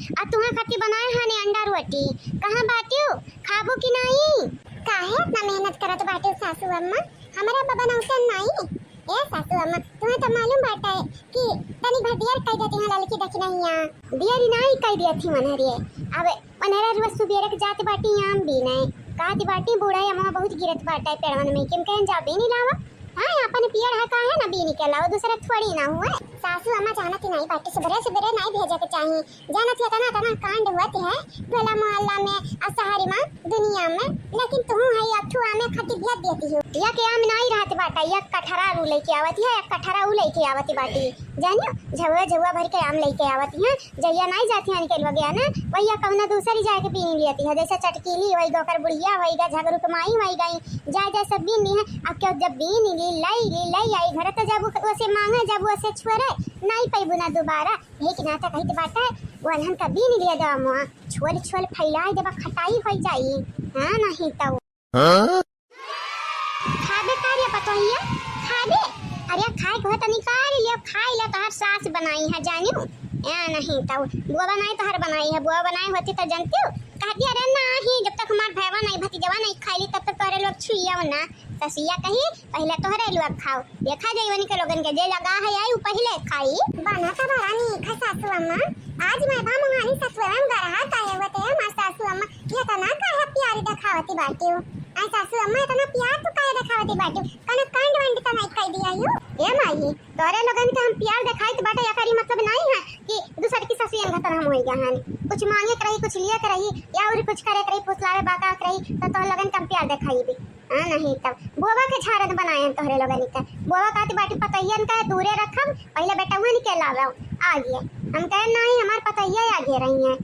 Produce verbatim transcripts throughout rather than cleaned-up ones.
आ तुहा खातिर बनाए हाने अंडा रोटी। कहाँ बाटिउ? खाबू कि नाई? काहे इतना मेहनत करत बाटिउ सासू अम्मा? हमरा बा बनौतन नाई। ए सासू अम्मा, तुहा तो मालूम बाटे कि तनी भर दियर कह देती हैं ललकी दखिनहिया। दियर नाई कह दिया थी मनहरिए। अब मनहरा रुआ सुबेरे के जात बाटी आम बीने। कहत बाटी बूढ़ा अमवा बहुत गिरत बाटे पेड़वन में, किम कहन जा बीनी लावा। हाँ, अपन पियर है काहे ना बीनी के लावा, दूसरा थोड़ी ना हुए। सासू अम्मा जानत ही नाई बाटी, सुबेरे सुबेरे नाई भेजे के चाही। जानत ही तना तना कांड हुआ है टोला मोहल्ला में, आ शहर में, दुनिया में, लेकिन तुहू है अठू आमे खातिर भेज देती हो। या के आम नाई रहत बाटा, या कठरा रू लेके आवत है, या कठरा ऊ लेके आवत बाटी। जानियो, झउआ झउआ भर के आम लेके आवत है। जहिया नाई जाती है इनके लगे ना, वहिया कौनो दूसरी जाए के बीन लियती है, जैसे चटकीली होई गा, ओकर बुढ़िया होई गा, झगरू के माई होई गई, जाए जाए सब बीन ली है। अब क्यों जब बीन ली, लाई ली, लाई आई घर तो जब उसे मांगे, जब उसे छोड़े, नाई पैबू ना दोबारा। यही के नाता कहित बाटे, वो अनहन का बीन लिया दवा मुआ, छोल छोल फैलाई देबा, खटाई होई जाई। हाँ, नहीं तो। हाँ? खाबे का रे पतोहिया, खाबे? अरे खाए को तनी का ले लियो, खाई ले, तोहर सास बनाई है जानियो। ए नहीं तो बुआ बनाई, तोहर बनाई है, बुआ बनाई होती तो जानती हो। कहती अरे नहीं, जब तक हमार भैवा नहीं, भतीजवा नहीं खाई ली, तब तक तोहरे लोग छुइया ना। ससिया कही पहिले तोहरे लोग खाओ, देखा जाई वनी के लोगन के जे लगा है आई उ पहिले खाई। बना तो बड़ा नीक है सासू अम्मा, आज मैं बा मुहानी ससुरा में गरहा काहे होते है हमार सासू अम्मा, ये तना काहे प्यारी देखावती बाटियो। आई सासू अम्मा, इतना प्यार तू काहे देखावती बाटियो? कनो कांड वांड तो नहीं कह दिया यू? ए माई, तोरे लोगन के हम प्यार देखाइत बाटे, एकर ई मतलब नहीं है कि दूसर की ससुयन घतन हम होई गए हन। कुछ मांगे के रही, कुछ लिए के रही, या और कुछ करे के रही, फुसलावे बाका के रही, तो तोरे लोगन के हम प्यार देखाई भी। हाँ, नहीं तब बोबा के झारन बनाए हैं तोहरे लोगन के। बोबा कहती बाटी पतोहियन का दूरे रखब, पहिले बेटउन के लावे आ गए। हम कहे नहीं, हमार पतोहिया आगे रही हैं।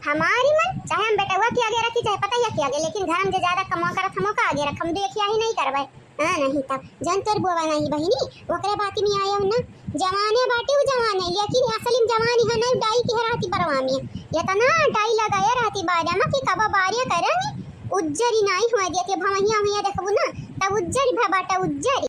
हमारी मन चाहे हम बेटउआ के आगे रखी, चाहे पतोहिया के आगे, लेकिन घर में जे ज्यादा कमा करत हम ओका आगे रखब, देखिया ही नहीं करबे। हाँ, नहीं तब जन तोर बोबा नहीं बहिनी, ओकरे बात में आया ना, जवाने बाटी उ जवाने, लेकिन असली में जवानी है नहीं, डाई की है रहती बरवा में, इतना डाई लगाए रहती बाजा में कि कब बारिया करेंगे, उज्जरी नहीं हुआ दिया थे भवहिया हुआ देखबू ना, तब उज्जरी भा बाटा उज्जरी।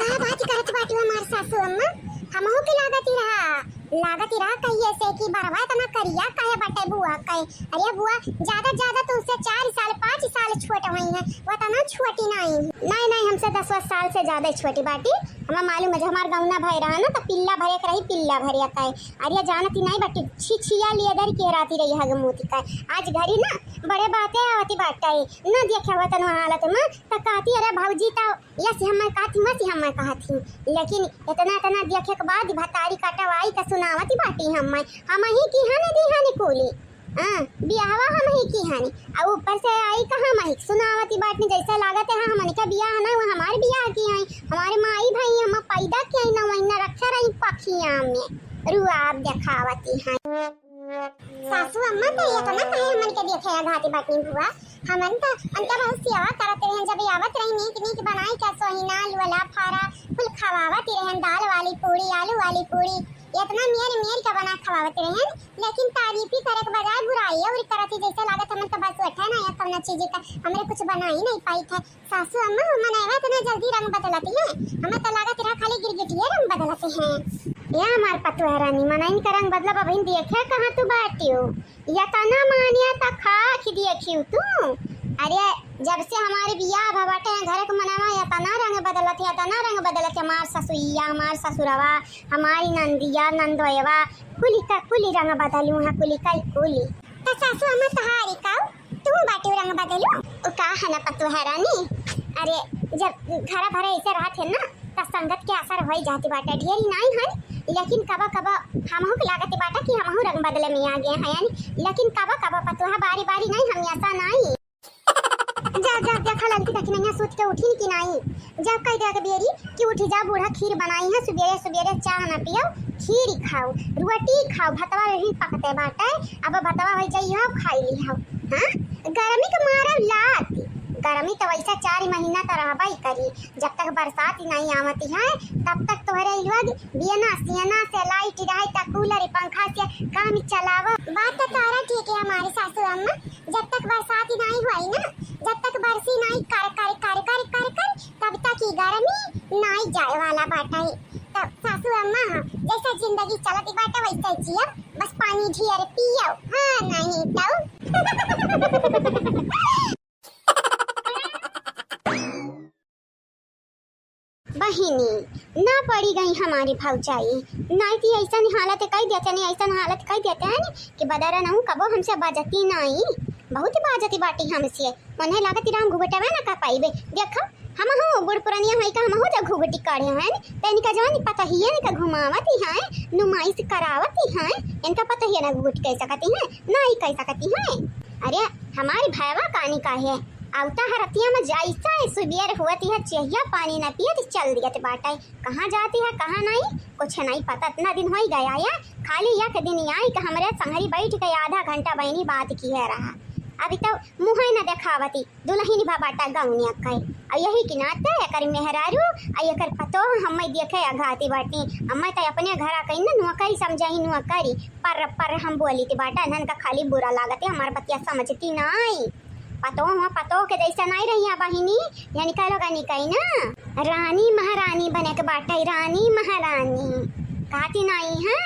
का बात करत बाटी हमार सासू अम्मा, हमहू के लागत ही रहा, लागत ही रहा कहिए से कि बरवा इतना करिया काहे बाटे बुआ कहे। अरे बुआ, ज्यादा ज्यादा तुमसे चार साल, पाँच साल छोट हुई है, वो इतना छोटी नहीं। नहीं, नहीं, हमसे दस साल से ज्यादा छोटी बाटी। हमें मालूम है, जब हमार गौना भय रहा ना, तो पिल्ला भरे के रही, पिल्ला भरे का है। अरे जानती नहीं बाटी, छी छिया लिए दर के राती रही हग मोती का। आज घरी ना बड़े बातें आवती बाटे, ना देखे हुआ तनु हालत में, तो कहती अरे भौजी तो यस हमें कहती, मस हमें कहती। लेकिन इतना, इतना देखे के बाद भतारी कटवाई का सुनावती बाटी हमें, हम ही की हने दी हने कोली। हाँ, बियाहवा हम ही की हनी, आ ऊपर से आई कहाँ माई सुनावती बाटनी, जैसे लागत है हमन के बियाह ना, वो हमारे बियाह की आई, हमारे माई भाई हम पैदा की आई ना, वही ना रखे रही पखिया में रुआब देखावती है। सासू अम्मा तो ये तो ना कहे हमन के देखे या घाती बाटनी बुआ, हमन तो उनका बहुत सेवा करत रहे, जब आवत रही नीक नीक बनाई के सोहिना, लोला, फारा, कुल खवावत ही रहन, दाल वाली पूड़ी, आलू वाली पूड़ी, इतना मेर मेर के बना खवावत रहन, लेकिन तारीफी करे के बजाय बुराई और करत ही, जैसे लागत हमन तो बस उठे ना या कौनो चीज का हमरे कुछ बना ही नहीं पाई थे। सासू अम्मा, मनैवा इतना जल्दी रंग बदलती है, हमें तो लागत रहा खाली गिरगिटिए रंग बदलते हैं। या हमार पतोह रानी, मनइन का रंग बदलब अभिन देखे कहाँ तू बाटियो? या तना मानिया त खा खी देखियो तू। अरे जब से हमारे बियाह भा बाटे हैं, घर के मनवा या तना रंग बदलत है, या तना रंग बदलत है, हमार ससुइया, हमार ससुरवा, हमारी नंदिया, नंदोयवा, कुली का कुली रंग बदलू है, कुली का कुली। त सासू अम्मा तहारी का, तू बाटियो रंग बदलू? उ का है ना पतोह रानी, अरे जब घर भरे ऐसे रहत है ना, त संगत के असर होई जाती बाटे, ढेरी नहीं है, लेकिन कबा कबा हमहू के लागत बाटे कि हमहू रंग बदले में आ गए हैं, लेकिन कबा कबा पतोह बारी बारी नहीं, हमेशा नहीं। जा, जा, देखा ललकी दखिनैया सूत के उठिन कि नाई। जब कह दे के बेरी कि उठी जा, बूढ़ा खीर बनाई है, सुबेरे सुबेरे चाह ना पियो, खीर ही खाओ, रोटी खाओ, भतवा यही पकते बाटे, अब भतवा हो जाई हो, खाई ली हो। हाँ, गर्मी के मारब लात, गर्मी तो वैसे चार महीना तो रहबा ही करी, जब तक बरसात ही नहीं आवती है, तब तक तोहरे लोग बिना सियना से, लाइट रहे त कूलर पंखा से काम चलावा। बात तो तारा ठीक है हमारी सासू अम्मा, जब तक बरसात ही नहीं हुई ना, जब तक बरसी नहीं कर, कर, कर, कर, कर, कर, तब तक ही गर्मी नहीं जाए वाला बाटे। तब सासू अम्मा, हाँ, जैसा जिंदगी चलत बाटे वैसे जियब, बस पानी ढेर पी, बहिनी, ना पड़ी गई हमारी भौजाई, नाई ती ऐसन हालत कई देते, नहीं ऐसन हालत कई देते हैं कि बदरा नहू कबो हमसे बाजती नाई, बहुत बाजती बाटी हमसे। मने लागत राम घुघुटवा ना का पाइबे। देखो, हमहू बूढ़ पुरनिया है का हमहू जब घुघुटी काढ़े हैं, त इनका जवानी पतहिए न का घुमावती हैं, नुमाइश करावती हैं, इनका पतहिए ना घुघुटी कह सकती हैं, नाई कह सकती हैं। अरे, हमारी भैवा कानी का है, आवता है रतिया में जैसा है सुबेर हुआ ती है, चेहिया पानी न पिए तो चल दियत बाटे। कहाँ जाती है, कहाँ नहीं, कुछ नहीं पता। इतना दिन होई गया है, खाली एक दिन आई कि हमरे संगरी बैठ के आधा घंटा बहिनी बात किहे रहा। अभी तो मुँहे न देखावती, दुलहिन भा बाटा गौनिया कहे। और यही के नाते एकर मेहरारू, और एकर पतोह हम्मे देखे अघाती बाटी। हम्मे तो अपने घरा कहीं न नौकरी समझाई, नौकरी पर, पर हम बोली ती बाटा, इन्हन का खाली बुरा लागत है, हमार बतिया समझती नाई। पतोह हुआ पतोह के जैसे नाई रही है बहिनी, यानी कह लोगा नहीं कही ना, रानी महारानी बने के बाटे, रानी महारानी। कहती नाई है,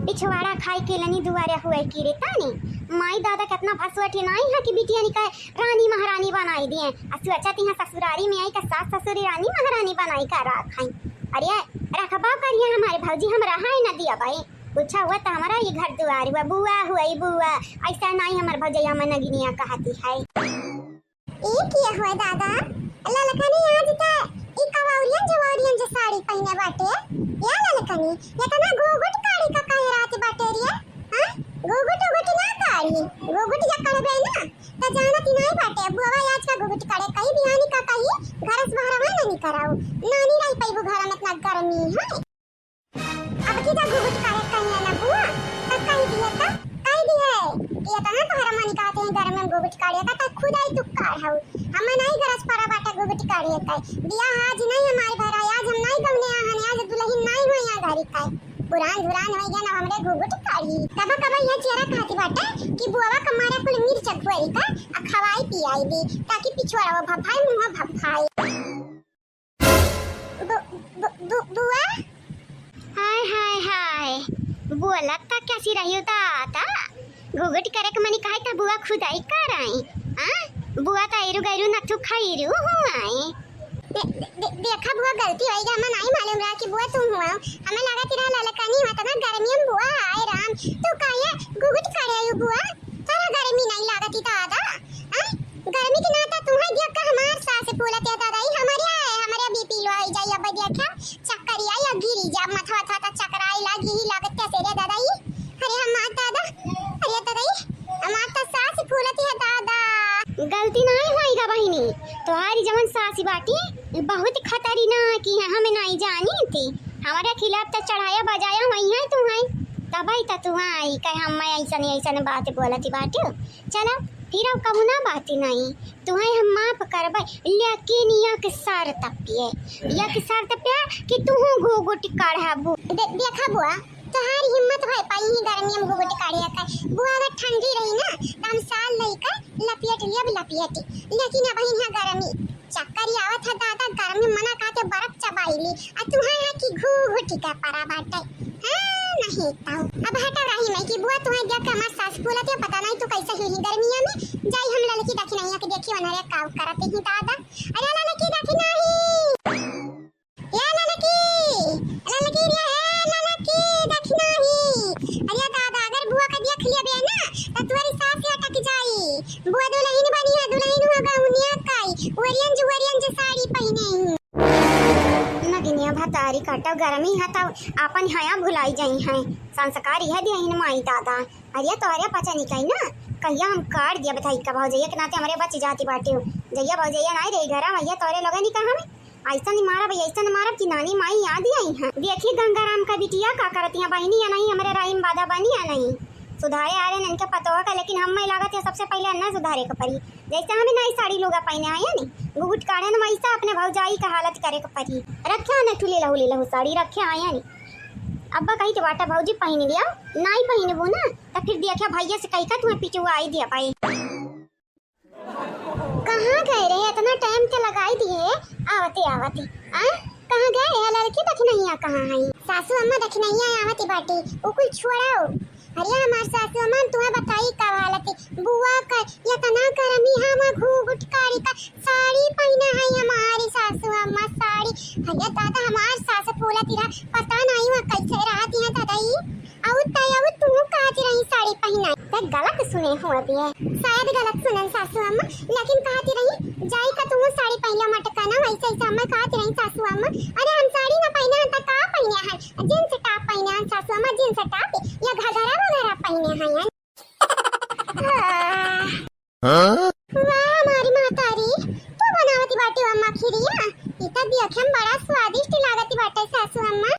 पिछवाड़ा खाई के लनी दुआरे हुए की रे तानी। माई दादा कितना भसुअठी नाई है कि बिटिया निकाय रानी महारानी बनाई दिए। आ सोचती हैं ससुरारी में आई का सास ससुरी रानी महारानी बनाई का राख हैं। अरे रखबा करिए हमारे भौजी, हम रहा ही ना दिया भाई। पूछा हुआ तो हमारा ये घर दुआर हुआ, बुआ हुआ, ई बुआ, ऐसा नाई हमार भौजैया में नगिनिया कहती है। ई किया हुआ दादा? ललकनी आज त ई कवौरियन जवौरियन जे साड़ी पहिने बाटे। या ललकनी, एतना घुघुट काढ़ी का काहे रात बाटे रे? हाँ? घुघुट उघुट ना काढ़ी। घुघुट या काढ़बे ना, त जानत ही नाई बाटे। बुआवा आज का घुघुट काढ़े, कही बिहानी का कही, घर से बाहर ना निकराऊ। नानी रही पैबू घर में, एतना गर्मी है। अब की जा घुघुट काढ़े कहिया ना बुआ, त कही दिए त, कही दिए कि एतना तोहरा मन कहते हैं घर में घुघुट काढ़े का, त खुद आई तू काढ़ाऊ। हम नाई गरज पड़ा बाटे घुघुट काढ़े का। बियाह आज नाई हमारे घर आए, आज हम नाई गवने आहन, आज दुलहिन नाई हो यहाँ घरी का। पुरान धुरान हो गया ना हमरे घुघुट काढ़ी। तब कब यह चेहरा कहती बाटे कि बुआवा का मारे कुल मिर्च घुआई का, आ खवाई पियाई दी, ताकि पिछुआरा वो भफाई मुँह भफाई। बु-, बु-, बु-, बुआ? हाय, हाय, हाय। बोलत त कैसी रही हो दादा? घुघुट करे के मनी कहे त बुआ खुदाई कर आई। हाँ? बुआ त आयरु गैरु न तू खैरु हुआई। दे-, दे-, दे-, देखा बुआ, गलती होई गया, हमें नहीं मालूम रहा कि बुआ तुम हुआ। हमें लगा कि रहा ललकनी हुआ, तना गर्मी में बुआ, हाय राम। तू काहे घुघुट करे आयु बुआ? तोरा गर्मी नहीं लागत ही दादा? हाँ? गर्मी के नाता तुम्हें देख के हमार सास फूलत है दादा, ई हमरे, हमरे बीपी लो आई जाई, अब देखा चक्कर आई, अब गिरी जा, मथवा थवा त चकराई लागी ही लागत कैसे रे दादा ई? अरे हमार दादा, अरे दादा ई, हमार त सास फूलत है दादा। गलती नहीं होई गा बहिनी, तोहारी जवन सास बाटी बहुत खतरनाक ही है, हमें नहीं जानी थी, हमारे खिलाफ त चढ़ाया बजाया हुई है तू है, तबई त तू आई कहे हम ऐसन ऐसन बात बोलत बाटी। चला, फिर अब कहुना बात नहीं, तुहैं हम माफ करबै, लेकिन एक शर्त पे, एक शर्त पे कि तुहूँ घुघुट काढ़बू। दे-, देखा बुआ, तोहार हिम्मत होए पाई ही गर्मी में घुघुट काढ़े का। बुआ अगर ठंडी रही ना, त हम साल लइका लपेट लियब लपेटी, लेकिन अब यहाँ गर्मी, चक्कर ही आवत है दादा, गर्मी मना काटे बर्फ चबाई ली, आ तुहैं है कि घुघुटी का परा बाटे। हाँ, नहीं तो। अब हटा रही मैं कि बुआ तुहैं देख के हमार सास फूलत है, पता नहीं तू कैसे ही, ही गर्मिया में। जाई हम ललकी दखिनैया के देखी वनरे काव करत ही दादा। अरे ललकी दखिनही। ए ललकी, ललकी रे, ए ललकी दखिनही। अरे दादा, अगर बुआ का देख लेबे ना, त तुहरी सास ही अटक जाई। बुआ दुलहिन बनी है, दुलहिन हुआ गौनिया काई, ओरियंज, ओरियंज साड़ी पहिने ही। नगिनिया भतारी काटा, गर्मी है तब आपन हया भुलाई जाई हैं। संस्कार यह दिया इन माई दादा। अरे तोरे पचा नहीं कही ना, कहिया हम काट दिया बताई का भौजैया के नाते हमरे बच जाती बाटे हो। जैया भौजैया नहीं रही घरा, वैया तोरे लोगे नहीं कहा हमें। ऐसन मारब, ऐसन मारब कि नानी माई याद ही आई हैं। देखी गंगाराम का बिटिया का करत यहाँ बहिनी या नहीं, हमरे राही में बाधा बनी या नहीं। सुधारे आ रहे इनके पतोह का, लेकिन हम में लागत है सबसे पहले अन्ना सुधारे के पड़ी। जैसे हमें नई साड़ी लुगा पहने आया नहीं, घुघुट काढ़े न वैसा अपने भौजाई का हालत करे के पड़ी। रखे आने ठुली लहू ली लहू साड़ी रखे आया नहीं। अब्बा कही तो बाटा भौजी पहन लिया, नाई पहनबू ना तो फिर देखा भैया से कही का तुम्हें पिटुआ आई दिया भाई। कहाँ गए रहे, इतना टाइम के लगाई दिए, आवते आवते। आ, कहाँ गए रहे लड़की दखिनैया, कहाँ है? सासू अम्मा दखिनैया आवती बाटी, उ कुल छोड़ाओ। अरे हमार सासू अम्मा, तुम्हें बताई का हालत है, बुआ इतना गर्मी हम घूघुट काढ़ी का साड़ी पहिना है हमारी सासू अम्मा, साड़ी। अरे दादा, हमार सास फूलत रहा, पता नहीं वह कैसे रहती है दादा ई। अउ तय, अउ तू कहती रही साड़ी पहिना, ते गलत सुने हो अभी है। शायद गलत सुनन सासू अम्मा, लेकिन कहती रही, "जाई का तू साड़ी पहिला मटकाना, वैसे ऐसे अम्मा कहती रही सासू अम्मा।" अरे हम साड़ी ना पहिने हैं, त का पहिने हैं? Jeans top पहिने हैं सासू अम्मा, jeans top, या घघरा वगैरह पहिने हैं। हाँ? वाह, हमारी महतारी, तू बनावती बाटी अम्मा खिरिया? ई त देखे में बड़ा स्वादिष्ट लागती बाटे सासू अम्मा।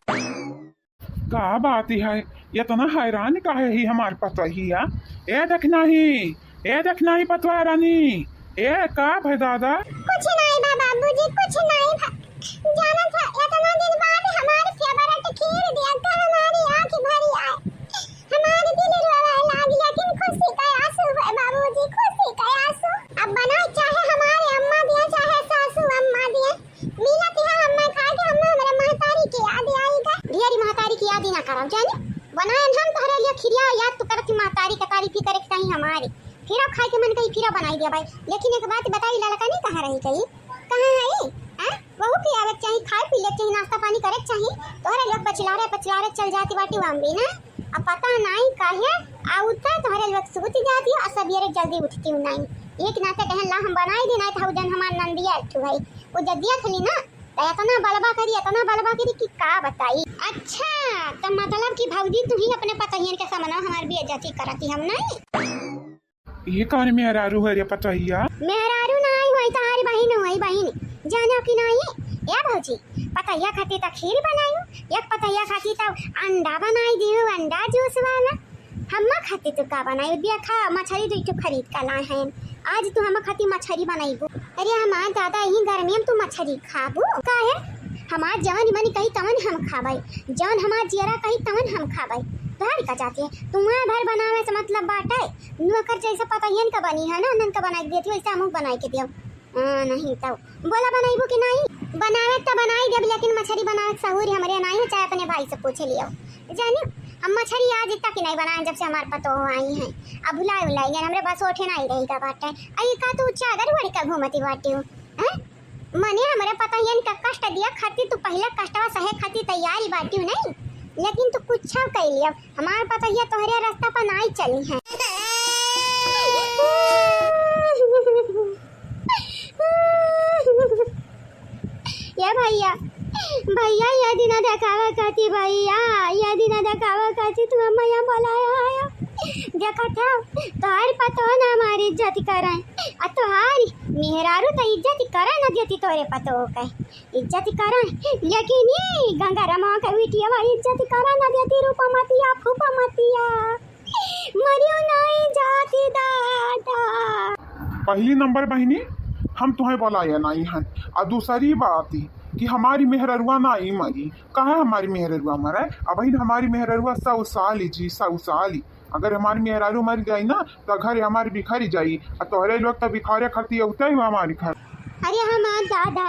का बात है, इतना हैरान काहे ही हमार पतोहिया? ए देख नाही, ए देख नाही पतवा रानी, ए का भय दादा? कुछ नहीं बा बाबूजी, कुछ नहीं भा-, जानत है, इतना दिन बाद हमार favourite खीर दिया का हमारी आँख भरी आए। हमार दिल रोवे लाग, लेकिन खुशी का आंसू है बाबूजी, खुशी का आंसू। अब बनाए चाहे हमारे अम्मा दिया, चाहे सासू अम्मा दिया, मिलत है हमें खाए के, हमें हमरे महतारी के याद आई का। ढेरी महतारी की याद ही ना करब, जानी? बनाए हम तोहरे लिए खिरिया, याद तू करत ही महतारी के, तारीफ ही करे के चाही हमारे। फिर अब खाए के मन कही, फिर अब बनाई दिया भाई। लेकिन एक बात बताई, ललका नहीं कहाँ रही गई? कहाँ है? हैं? वहू के आवे के चाही, खाए पी ले के चाही, नाश्ता पानी करे के चाही। तोहरे लोग पछिलारे पछिलारे चल जाती बाटी वाम भी ना। अब पता नहीं काहे, आ उठा तोहरे लोग सूत जाती हो, आ सबेरे जल्दी उठती हूँ नहीं। एक नाते कहन ला हम बनाई दी, नहीं तो जन हमार नंदिया एक ठो है, वो जब देख ली ना, तो इतना बलबा करी, इतना बलबा करी कि का बताई। अच्छा, तो मतलब कि भौजी तू ही अपने पतोहियन के सामने हमार बेइज्जती करती हम नहीं? ये कौन मेहरारू है रे पतोहिया? मेहरारू नाई होई, तहारी बहिन होई, बहिन। जानो कि नाई? ए भौजी, पतोहिया खातिर त खीर बनाई, एक पतोहिया खातिर त अंडा बनाई दियो, अंडा जूस वाला। हम्मा खातिर तू का बनाई? देखा, मछरी दुई ठो खरीद के लाए हैं, आज तू हम्मा खातिर मछरी बनाईबू। अरे हमार दादा, यही गर्मी में तू मछरी खाबू? काहे? हमार जवन मन कही तवन हम खाबै, जवन हमार जियरा कही तवन हम खाबै। तोहार का जाते, तुम्हारे भर बनावे से मतलब बाटे। नौकर जैसे पतोहियन का बनी है ना, उन्हन का बनाई के देती, वैसे हमहू बनाई के दियो। हाँ, नहीं तो बोला, बनाईबू कि नहीं? बनावे तो बनाई देब, लेकिन मछरी बनावे के सहूर हमरे नहीं हो, चाहे अपने भाई से पूछ लियो। जानी, हम मछरी आज तक नहीं बनाए, जब से हमार पतोह आई हैं। अब भुलाए उलाए गए, हमरे बस ओठे नहीं रही का बाटे। अई का तू चादर ओढ़ के घूमती बाटी हो, हैं? मने हमरे पतोहियन का कष्ट दिया खातिर तू पहले कष्टवा सहे खातिर तैयारी बाटियो नहीं, लेकिन तू कुछ कह लिया, हमार पतोहिया तोहरे रास्ता पर नाई चली है। ये भैया, भैया, ये दिना देखावा खातिर भैया, ये दिना देखावा खातिर तू हम्मा यहाँ बोलाया है। देखत हो, तोहर पतोह ना हमारी इज्जत करे, आ तोहारी मेहरारू तो इज्जत करे ना देती तोरे पतोह के। इज्जत करा, लेकिन ये गंगारामा के बिटिया बा इज्जत करा ना देती, रूपमतिया फूपमतिया। मरियो नाई जाती दादा। पहली नंबर बहिनी, हम तुहें बोलाया नाई हन। आ दूसरी बात ई कि हमारी मेहररुआ नाई मरी। कहाँ हमारी मेहररुआ मरे? अब बहिन, हमारी मेहररुआ सौ साल जी, सौ साल। अगर हमारी मेहरारू मर जाई ना, तो घर हमार बिखर जाई। आ तोहरे लोग तो बिखरे खातिर उठे हुआ हमारी घर। अरे हमार दादा,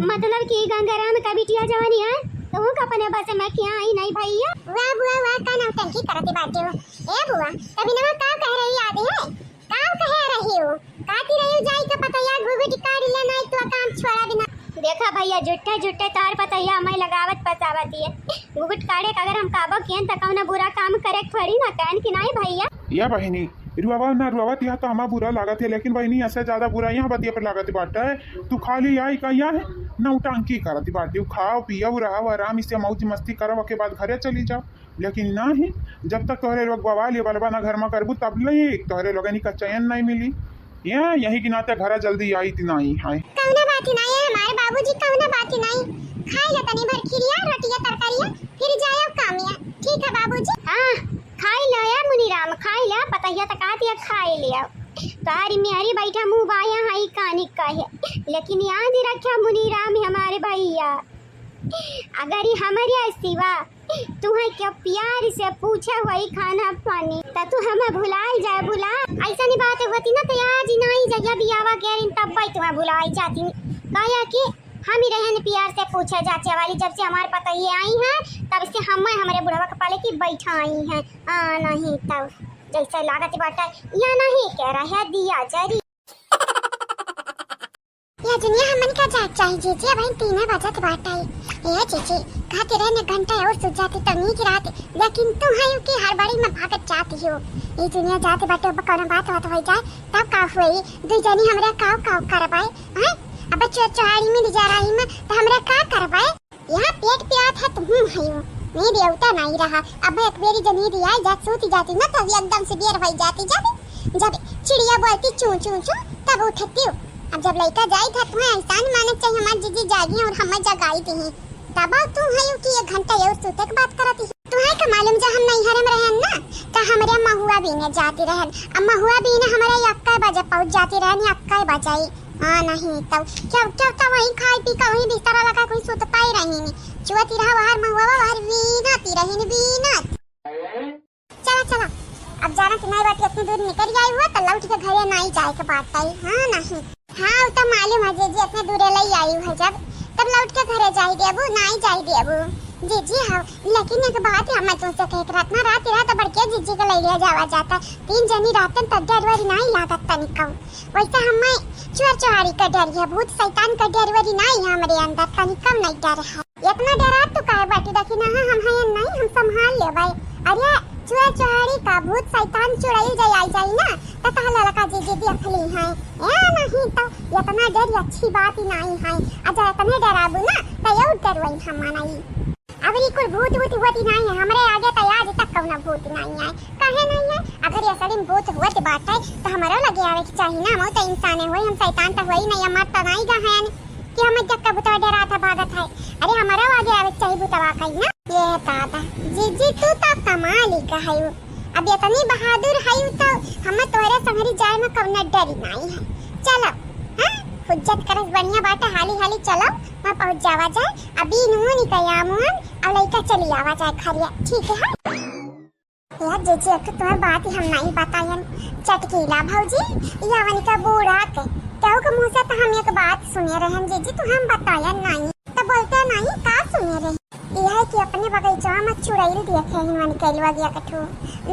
मतलब कि गंगाराम का बिटिया जवानी है, तो वो का अपने बस में क्या आई नहीं भैया? वाह बुआ, वाह, का नौटंकी करती बाटे हो। ए बुआ, तभी ना का कह रही आदि है? का कह रही हो? काती रही हो जाई का पता यार, घुघुटी काढ़ ले, नहीं तो काम छोड़ा बिना। देखा भैया, झूठे झूठे तार पतैया हमें लगावत फसावत दिए। घुघुट काढ़े का अगर हम काबो कियन त कौनो बुरा काम करे के थोड़ी ना कहन कि नहीं भैया। या बहिनी, रुआवा ना रुआवत, यह तो हमार बुरा लागत है, लेकिन बहिनी, ऐसे ज्यादा बुरा यहाँ बतिया पे लागत बाटे। तू खाली आई का यहाँ है, नौटंकी करत बाटे। खाओ पियो, रहो आराम से, मौज मस्ती करो, ओके बाद घरे चली जाओ। लेकिन नाही, जब तक तोहरे लोग बवाल ये बलबा ना घर में करबू, तब ले तोहरे लोगनी का चैन नहीं मिली। ये यही के नाते घरा जल्दी आई थी नहीं है। कौनो बात नहीं है, हमारे बाबूजी, कौनो बात नहीं। खाई ले तनी भर खिरिया, रोटिया, तरकारिया, फिर जायो कामिया। ठीक है बाबूजी। हाँ, खाई ले या मुनीराम, खाई ले, पतैया तक आती है, खाई ले। तारी मेरी बैठा मुँह बाया है, कानी का है। लेकिन याद रखा मुनीराम, हमारे भैया, अगर ये हमारे सिवा तुहे के प्यार से पूछे हुई खाना पानी, त तू हमें भुलाई जाए, भुला। ऐसा नहीं बात होती ना, तो आज ही नहीं जगह बियावा के दिन तब भाई तुम्हें भुलाई जाती। काहे कि हम ही रहन प्यार से पूछे जाचे वाली, जब से हमारे पता ये आई हैं, तब से हम हमारे बुढ़वा के पाले की बैठा आई हैं। हाँ, नहीं तब। जैसे लागत बाटे, या नहीं के रहे दिया जरी। या दुनिया हमन का जाग चाही जीजी, अबहिन तीने बजत बाटे। ए जीजी, कहती रहे न घंटा और सुत जाती तो नीक रहत, लेकिन तू है कि हड़बड़ी में भागत जाती हो। ई दुनिया जाती बाटे, अब कौनो बात बात हो जाए तब का हुई? दू जनी हमरा काव काव करबे, हैं? अब चो-, चोहारी में जा रही में तो हमरा का करबे? यहाँ पेट प्यात है तुम हयो, नहीं देवता नहीं रहा। अब एक बेरी जनी दिया जा सूती जाती ना तो एकदम से बेर हो जाती, जब जब चिड़िया बोलती चू चू चू तब उठती हो। अब जब लइका जाई था तुम्हें एहसान माने चाहिए, हमार जीजी जागी और हमें जगाई दी। तब तू है कि एक घंटा ये सूते के बात करती है। तुम्हें का मालूम, जब हम नैहर में रहन ना तो हमरे महुआ बीने जाती रहन। अब महुआ बीने हमारे यक्का बजे पहुँच जाती रहन, यक्का बजे। हाँ नहीं तो क्या क्या तो वहीं खाई पी का वहीं बिस्तरा लगा कोई सुतता ही रही नहीं। चुअती रहा बाहर महुआ बाहर बीनती रही नहीं बीनत। चला चला, अब जाना कि नहीं बाटी इतनी दूर निकल आई हुआ तो लौट के घरे नहीं जाए के बात आई। हाँ नहीं, हाँ वो तो मालूम है जीजी, इतने दूरे ले आई है जब तब लौट के घरे जाई देबू, नहीं जाई देबू। जीजी हाँ, लेकिन एक बात है, मैं तुमसे कह के रात ना रात रहा तो बड़के जीजी के ले लिया जावा जाता, तीन जनी रहतन तब डर वरी नहीं लागत तनिको। वैसे हमें चुअर चुहारी का डर है, भूत शैतान का डर वरी नहीं है हमरे अंदर, तनिको नहीं डर है। इतना डरा तू काहे बाटी, देखी ना हम हैं नहीं, हम संभाल लेबै। अरे चुअर चुहारी का भूत शैतान चुड़ैल जाई आई जाई ना तो तहला लगा जीजी देख ली है। ए नहीं तो इतना डर अच्छी बात ही नहीं है, अगर इतने डराबू ना तो ये डर वही हम मनाई। अबरी कुल भूत वूत होती नहीं है, हमरे आगे तो आज तक कौनो भूत नहीं है। काहे नहीं है? अगर ये सड़ी में भूत होत बाटे तो हमरो लगे आवे के चाही ना, हम तो इंसाने होई, हम शैतान तो होई नहीं, हमार तो नहीं गहन कि हम जब का भूतवा डरात है भागत है। अरे हमरो आगे आवे के चाही भूतवा कहीं ना। ये दादा, जीजी तू तो कमाल ही का है। अब इतनी बहादुर है तो हम तोरे संगरी जाए में कौनो डर नहीं है। चलो, हाँ, हुज्जत करस बढ़िया बाटे, हाली हाली चलो, मैं पहुँच जावा जाए। अभी नून का यामुन अब लइका चली आवा जाए खरिया, ठीक है? यार जीजी, एक तो तुम्हें बात ही हम नहीं बतायन, चटकीला भौजी, या वनिका बूढ़ा के, केहू के मुँह से तो हम एक बात सुने रहन जीजी, तू हम बतायन नहीं, तो बोलते नहीं, का सुने रहे? यह है कि अपने बगीचा में चुड़ैल देखे हैं वनिका लोग एक ठो,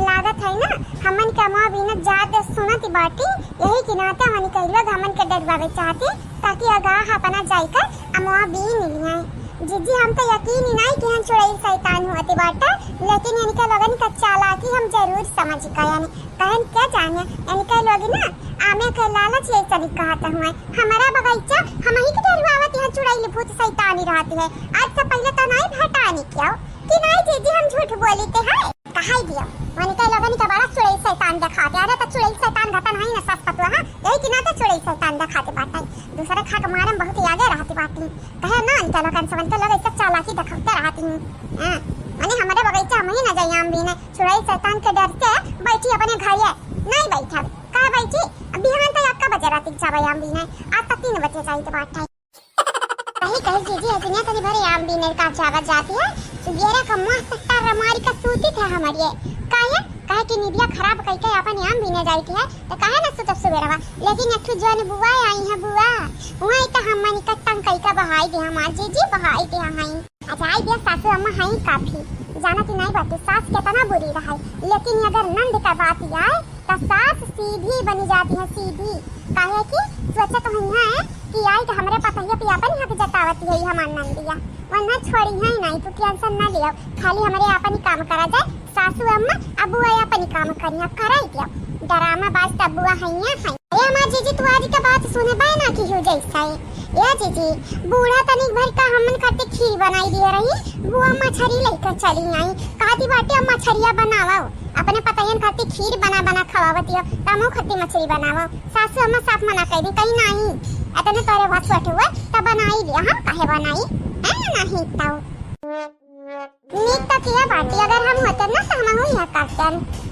लागत है ना, हमन के अमवा बीनत जात सुनत बाटी, यही के नाते वनिका लोग हमन के डरवावे चाहते, ताकि अगाह अपना जाइकर अमवा बीन लियाएं। जीजी, हम तो यकीन ही नहीं कि हम चुड़ैल शैतान होती बाटा, लेकिन इनके लोगन का चालाकी हम जरूर समझ गयन। कहन क्या जाने, इनके लोग ना आमे के लालच ये सभी कहत हुए। हमारा बगीचा हम ही के डरवावत यहाँ चुड़ैल भूत शैतानी रहती है। आज से पहले तो नहीं भटानी क्या कि नहीं जीजी, हम झूठ बोली थे है। कहाई दिया, वनिका लोगन का बड़ा चुड़ैल शैतान देखाते। अरे तो चुड़ैल शैतान घटन है ना सास पतुआ, हाँ? यही कि ना तो चुड़ैल शैतान देखाते बाटे। दूसरे खा के मारे में बहुत ही आगे रहती बाटी। कहे ना, इनका लोगन से वनिका लोग ऐसे चालाकी देखाते रहती हैं। हाँ, माने हमारे बगीचा में ही ना जाए आम बीने। चुड़ैल शैतान के डर से बैठी अपने घर ये नहीं बैठा। कहा बैठी? अब बिहान तक अक्का बजे रात जावे आम बीने। आज तक तीन बजे जाई तो बाटे। कही, कही जीजी, हसनिया तनी भरे आम बीने का जावत जाती है। सुबेरा का मस्त टर्र मारी का सूती थे हमारी। काहे? काहे कि निदिया खराब कई के अपन आम बीने जाती है, तो काहे ना सुतब सुबेरवा? लेकिन एक ठो जौन बुआ आई है बुआ, वही तो हमन का तंग कई का बहाई दे हमार जीजी, बहाई दे हमार। अच्छा, आई दिया सासू अम्मा हई काफी, जाना कि नहीं बाटे, सास कितना बुरी रहे, लेकिन अगर नंद का बात आए, तो सास सीधी बनी जाती है, सीधी। काहे कि सोचत हुई है कि आई तो हमरे पतहिया पे अपन हक जतावत है हमार नंदिया, वरना छोड़ी है नहीं, तू टेंशन ना लियो, खाली हमरे अपन ही काम करा जाए, सासू अम्मा अब वो अपन ही काम करिया, कराई दियो, ड्रामा बाज तब बुआ है, है। ए हमार जीजी, तू आज का बात सुने पाए ना कि हो जैसा है। ए जीजी, बूढ़ा तनिक भर का हमन खातिर खीर बनाई दिए रही, बुआ मछरी लेकर चली आई, कहती बाटे अब मछरिया बनावा, अपने पतयन खातिर खीर बना बना खवावत हो, तमो खातिर मछरी बनावा। सासू अम्मा साफ मना कर दी, कहीं नहीं, इतने तोरे वस हुए तब बनाई लिया, हम काहे बनाई, है ना? नहीं तो नीक तो किया बाटी, अगर हम होते ना तो हम यह करते।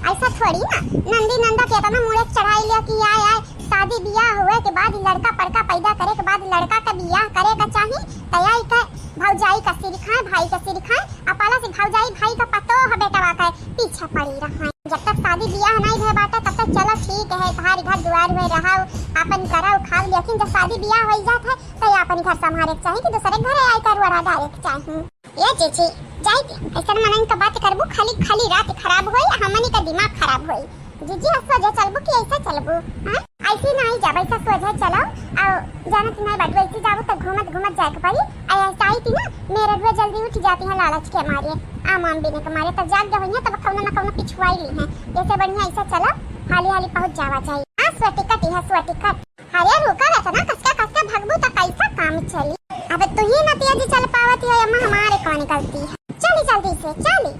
ऐसा थोड़ी ना, नंदी नंदा के अपना मुड़े चढ़ाई लिया कि आए आए शादी बियाह हुए के बाद लड़का पड़का पैदा करे के बाद लड़का का बियाह करे का चाही, तैयारी का भौजाई का सिर खाए, भाई का सिर खाए, आ पाला से भौजाई भाई का पतो है बेटवा का पीछे पड़ी रहा। जब तक शादी बियाह नहीं भे बाटा तब तक चलो ठीक है, घर घर दुआर में रहो, अपन करो खाओ, लेकिन जब शादी बियाह हो जात है तो ये अपन घर संभाले के चाही कि दूसरे घरे आई कर वरा डाले के चाही। ए जीजी, जाई दे, ऐसन मनन का बात करबू, खाली, खाली रात खराब होई, हमनी का दिमाग खराब होई। जीजी, अब सोझे चलबू कि ऐसे चलबू? हाँ? ऐसे नहीं जाब, ऐसे सोझे चलो। और जानत नहीं बाटू, ऐसे जाबू तो घूमत घूमत जाए के पड़ी। आ ऐसे आई थी ना, मेरे रुआ जल्दी उठ जाती है लालच के मारे, आम आम बीने के मारे, तो जाग गई है, तब कौनो ना कौनो पिछुआई ली है। जैसे बढ़िया ऐसे चलो, हाली हाली पहुँच जावा चाहिए। हाँ, sweater cut है, sweater cut। अरे रुका, इतना कसके कसके भगबू तो कैसा काम चली? अब तू ही ना तेज चल पावत है अम्मा, हमारे कौन गलती है? चली जल्दी से, चली।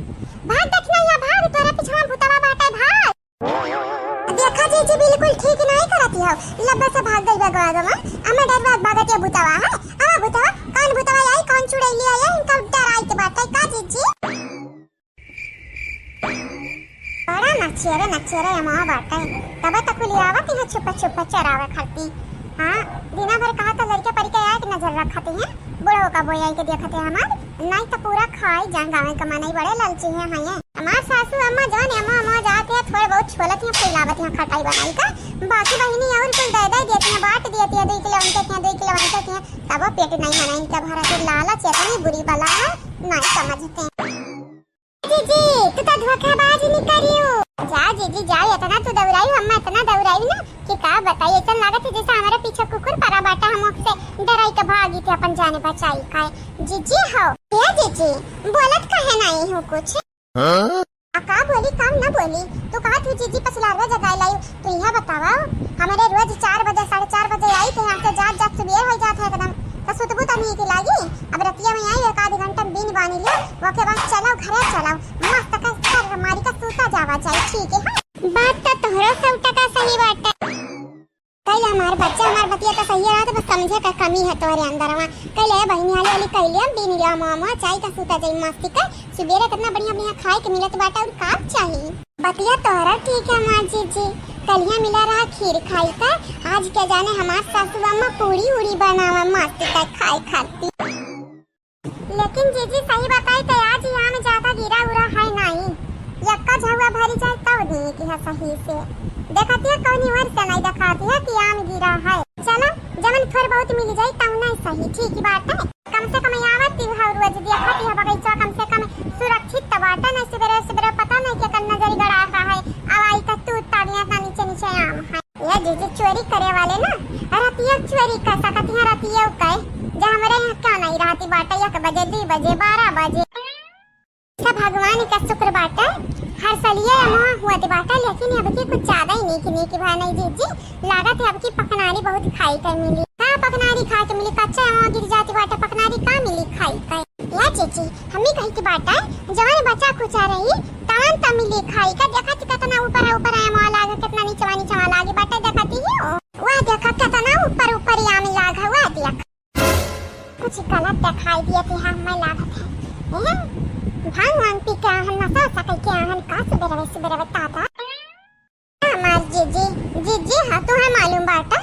भाग, देखना या भाग, तोरे पिछवा भूतवा बाटे, भाग। देखा जीजी, बिल्कुल ठीक नहीं करत हो, लब्बे से भाग गई बगवा गवा। अम्मा डरवा भागत ये भूतवा है। आ भूतवा, कौन भूतवा आई, कौन चुड़ैली आई, इनका डराई के बाटे का जीजी? बड़ा नचेरे नचेरे अमवा बाटे, तबे तो कुलियावत इहाँ छुपे छुपे चरावे खाती। हाँ, दिना भर कहा तो लड़के परी के आए के नजर रखती हैं, बूढ़ो का बोई आई के देखते हैं हमार, नहीं तो पूरा खाई जाए। गाँव के मनई बड़े लालची हैं, हाँ ये। हमार सासू अम्मा जौन अमवा अमवा जाते हैं, थोड़े बहुत छोलत हैं, फैलावत हैं खटाई बनाई का, बाकी बहिनी और कुल दे दे देती हैं, बांट देती हैं, दो किलो उनके के, दो किलो उनके के, तब वो पेट नहीं भरा इनका भरा। फिर लालच इतनी बुरी बला है, नहीं समझते। जीजी, तू तो धोखेबाज निकरियो। जा जीजी, जा, इतना तू दौड़ाई, हम इतना दौड़ाई ना कि का बताई। ऐसा लागत है जैसे हमारे पीछे कुकुर परा बाटा, हम ओकसे डराई के भागी थे अपन जाने बचाई खाए। जीजी हो। ए जीजी, बोलत काहे नहीं हो कुछ? हाँ? आ का बोली, काम ना बोली। तू कहा तू जीजी पछलारवा जगाए लाई, तू यहाँ बतावा, हमरे रोज चार बजे, साढ़े चार बजे आई थे, यहाँ से जात जात सुबह हो जात है एकदम, तो सुतबू तो नीक लागी। अब रतिया में आई, एक आध घंटा में बीन बानी लियो, ओके बाद चलो घरे चलो, मस्त का सर मारी का सूता जावा जाए, ठीक है? हाँ? बात तो तोहरो सौ टका सही बाटे। कल हमार बच्चा, हमार बतिया तो सही रहा, तो बस समझे का कमी है तोहरे अंदर में। कल ए बहिनी हाली हाली कह लिया, बीन लिया मामा, चाय का सूता जाई मस्ती का, सुबेरे कितना बढ़िया बढ़िया खाए के मिलत बाटे और का चाही। बतिया तोहरा ठीक है हमार जीजी, कलिया मिला रहा खीर खाई का, आज के जाने हमार सासू अम्मा पूड़ी उड़ी बनावा मस्ती का खाए खाती। लेकिन जीजी सही बताई तो आज यहाँ में ज्यादा गिरा उरा है नहीं, यक्का झउआ भरी जाए तब दी कि है सही से। देखती है कौनी ओर से नहीं देखाती है कि आम गिरा है। चलो जवन थोड़ बहुत मिल जाई तब नहीं सही, ठीक ही बात है। कम से कम आवत ती है रोज देखती है बगीचा, कम से कम सुरक्षित तो बाटे नहीं। सुबेरे सुबेरे पता नहीं के कन्ना जरी गड़ा रहा है, अब आई का तू ताड़िया इतना नीचे नीचे आम है। ये जीजी चोरी करे वाले ना, रतिया चोरी कर सकत हैं, रतिया के, जे हमरे यहाँ क्यों नहीं रहती बाटे, एक बजे, दो बजे, बारह बजे। सब भगवान का शुक्र बाटे, हर सलिए अमवा हुआ थे बाटे, लेकिन अब की कुछ ज्यादा ही नीक नीक भा नहीं जीजी, लागत है अब की पकनारी बहुत खाई के मिली। हाँ, पकनारी खाए के मिली, कच्चा अमवा गिर जाती बाटे, पकनारी का मिली खाई के? या जीजी, हमी कही की बाटे, जवन बचा कुचा रही, तवन त मिली खाई के। देखा थी कितना ऊपर ऊपर आम लागे, कितना नीचवा नीचवा लागे बाटे, देखा थी हो। वह देखा कितना ऊपर ऊपर आम लागे, वह देख। कुछ गलत दिखाई दिए थे, हम मैं लागत है। हैं? भांग वांग पी के आहन, नशा वशा कई के आहन, का सुबेरवे सुबेरवे ताता? हमार जीजी, जीजी, हाँ, तुम्हें मालूम बाटे,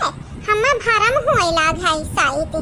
हमें भरम हुए लाग है शायद,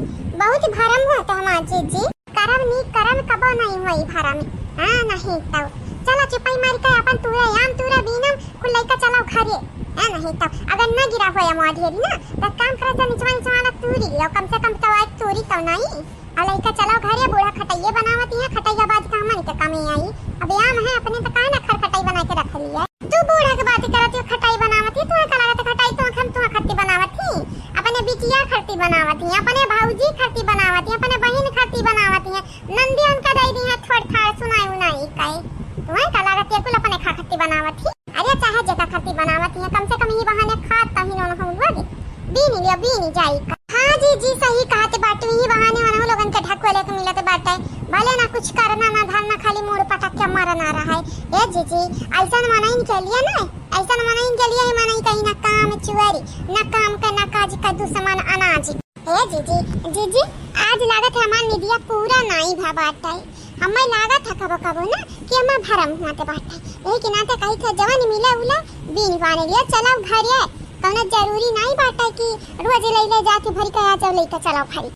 बहुत भरम हुआ तो हमार जीजी। करम नी करम कबो नहीं हुई भरम। हाँ, नहीं तो चलो चुपाई मार के अपन तूरा याम तूरा बीनम, कुल लइका चलो घरे। हाँ, नहीं तो अगर न गिरा होया मोआ ढेरी ना, तो काम करो, तो निचवा निचवा वाला तूरी लियो, कम से कम तो एक तूरी तो नहीं। आ लइका चलो घरे, बूढ़ा खटैये बनावत है, खटैया बाज का हमन के कमे आई। अब आम है अपने, तो काहे ना खर खटाई बना के रख लिया। तू बूढ़ा के बात करत हो, खटाई बनावत ही, तुम्हें का लागत है खटाई तो हम तुम्हें खट्टी बनावत ही, अपने बिटिया खट्टी बनावत ही, अपने भौजी खट्टी बनावत ही, अपने बहिन खट्टी बनावत ही, नंदी उनका दे दी है थोड़ थाड़ सुनाई उनाई काई। तुम्हें का लागत है कुल अपने खा खट्टी बनावत ही। अरे चाहे जेका खट्टी बनावत ही, कम से कम ई बहाने खात तही नोन हम लोग बीनी लियो, बीनी जाई का। हाँ जीजी, सही कहत बाटू, ई बहाने मनहु लोगन के ढकुआ लेके मिलत बाटे। भले ना कुछ करना, ना धरना, खाली मूड़ पटक के मरना रहे। ए जीजी, ऐसन मनइन के लिए ना, ऐसन मनइन के लिए ही मनई कहीं ना काम चुअरी, ना काम के, ना काज का दुश्मन अनाज। ए जीजी, जीजी, आज लागत है हमार निदिया पूरा नाई भा बाटे। हमें लागत है कबो कबो ना कि हमें भरम हुआ ते बाटे। यही के नाते कही थे जवन मिले उले बीन बाने लियो, चलो घरे। कौनो जरूरी नाई बाटे कि रोज ले ले जाके भरी कया जब लेके चलो भरी।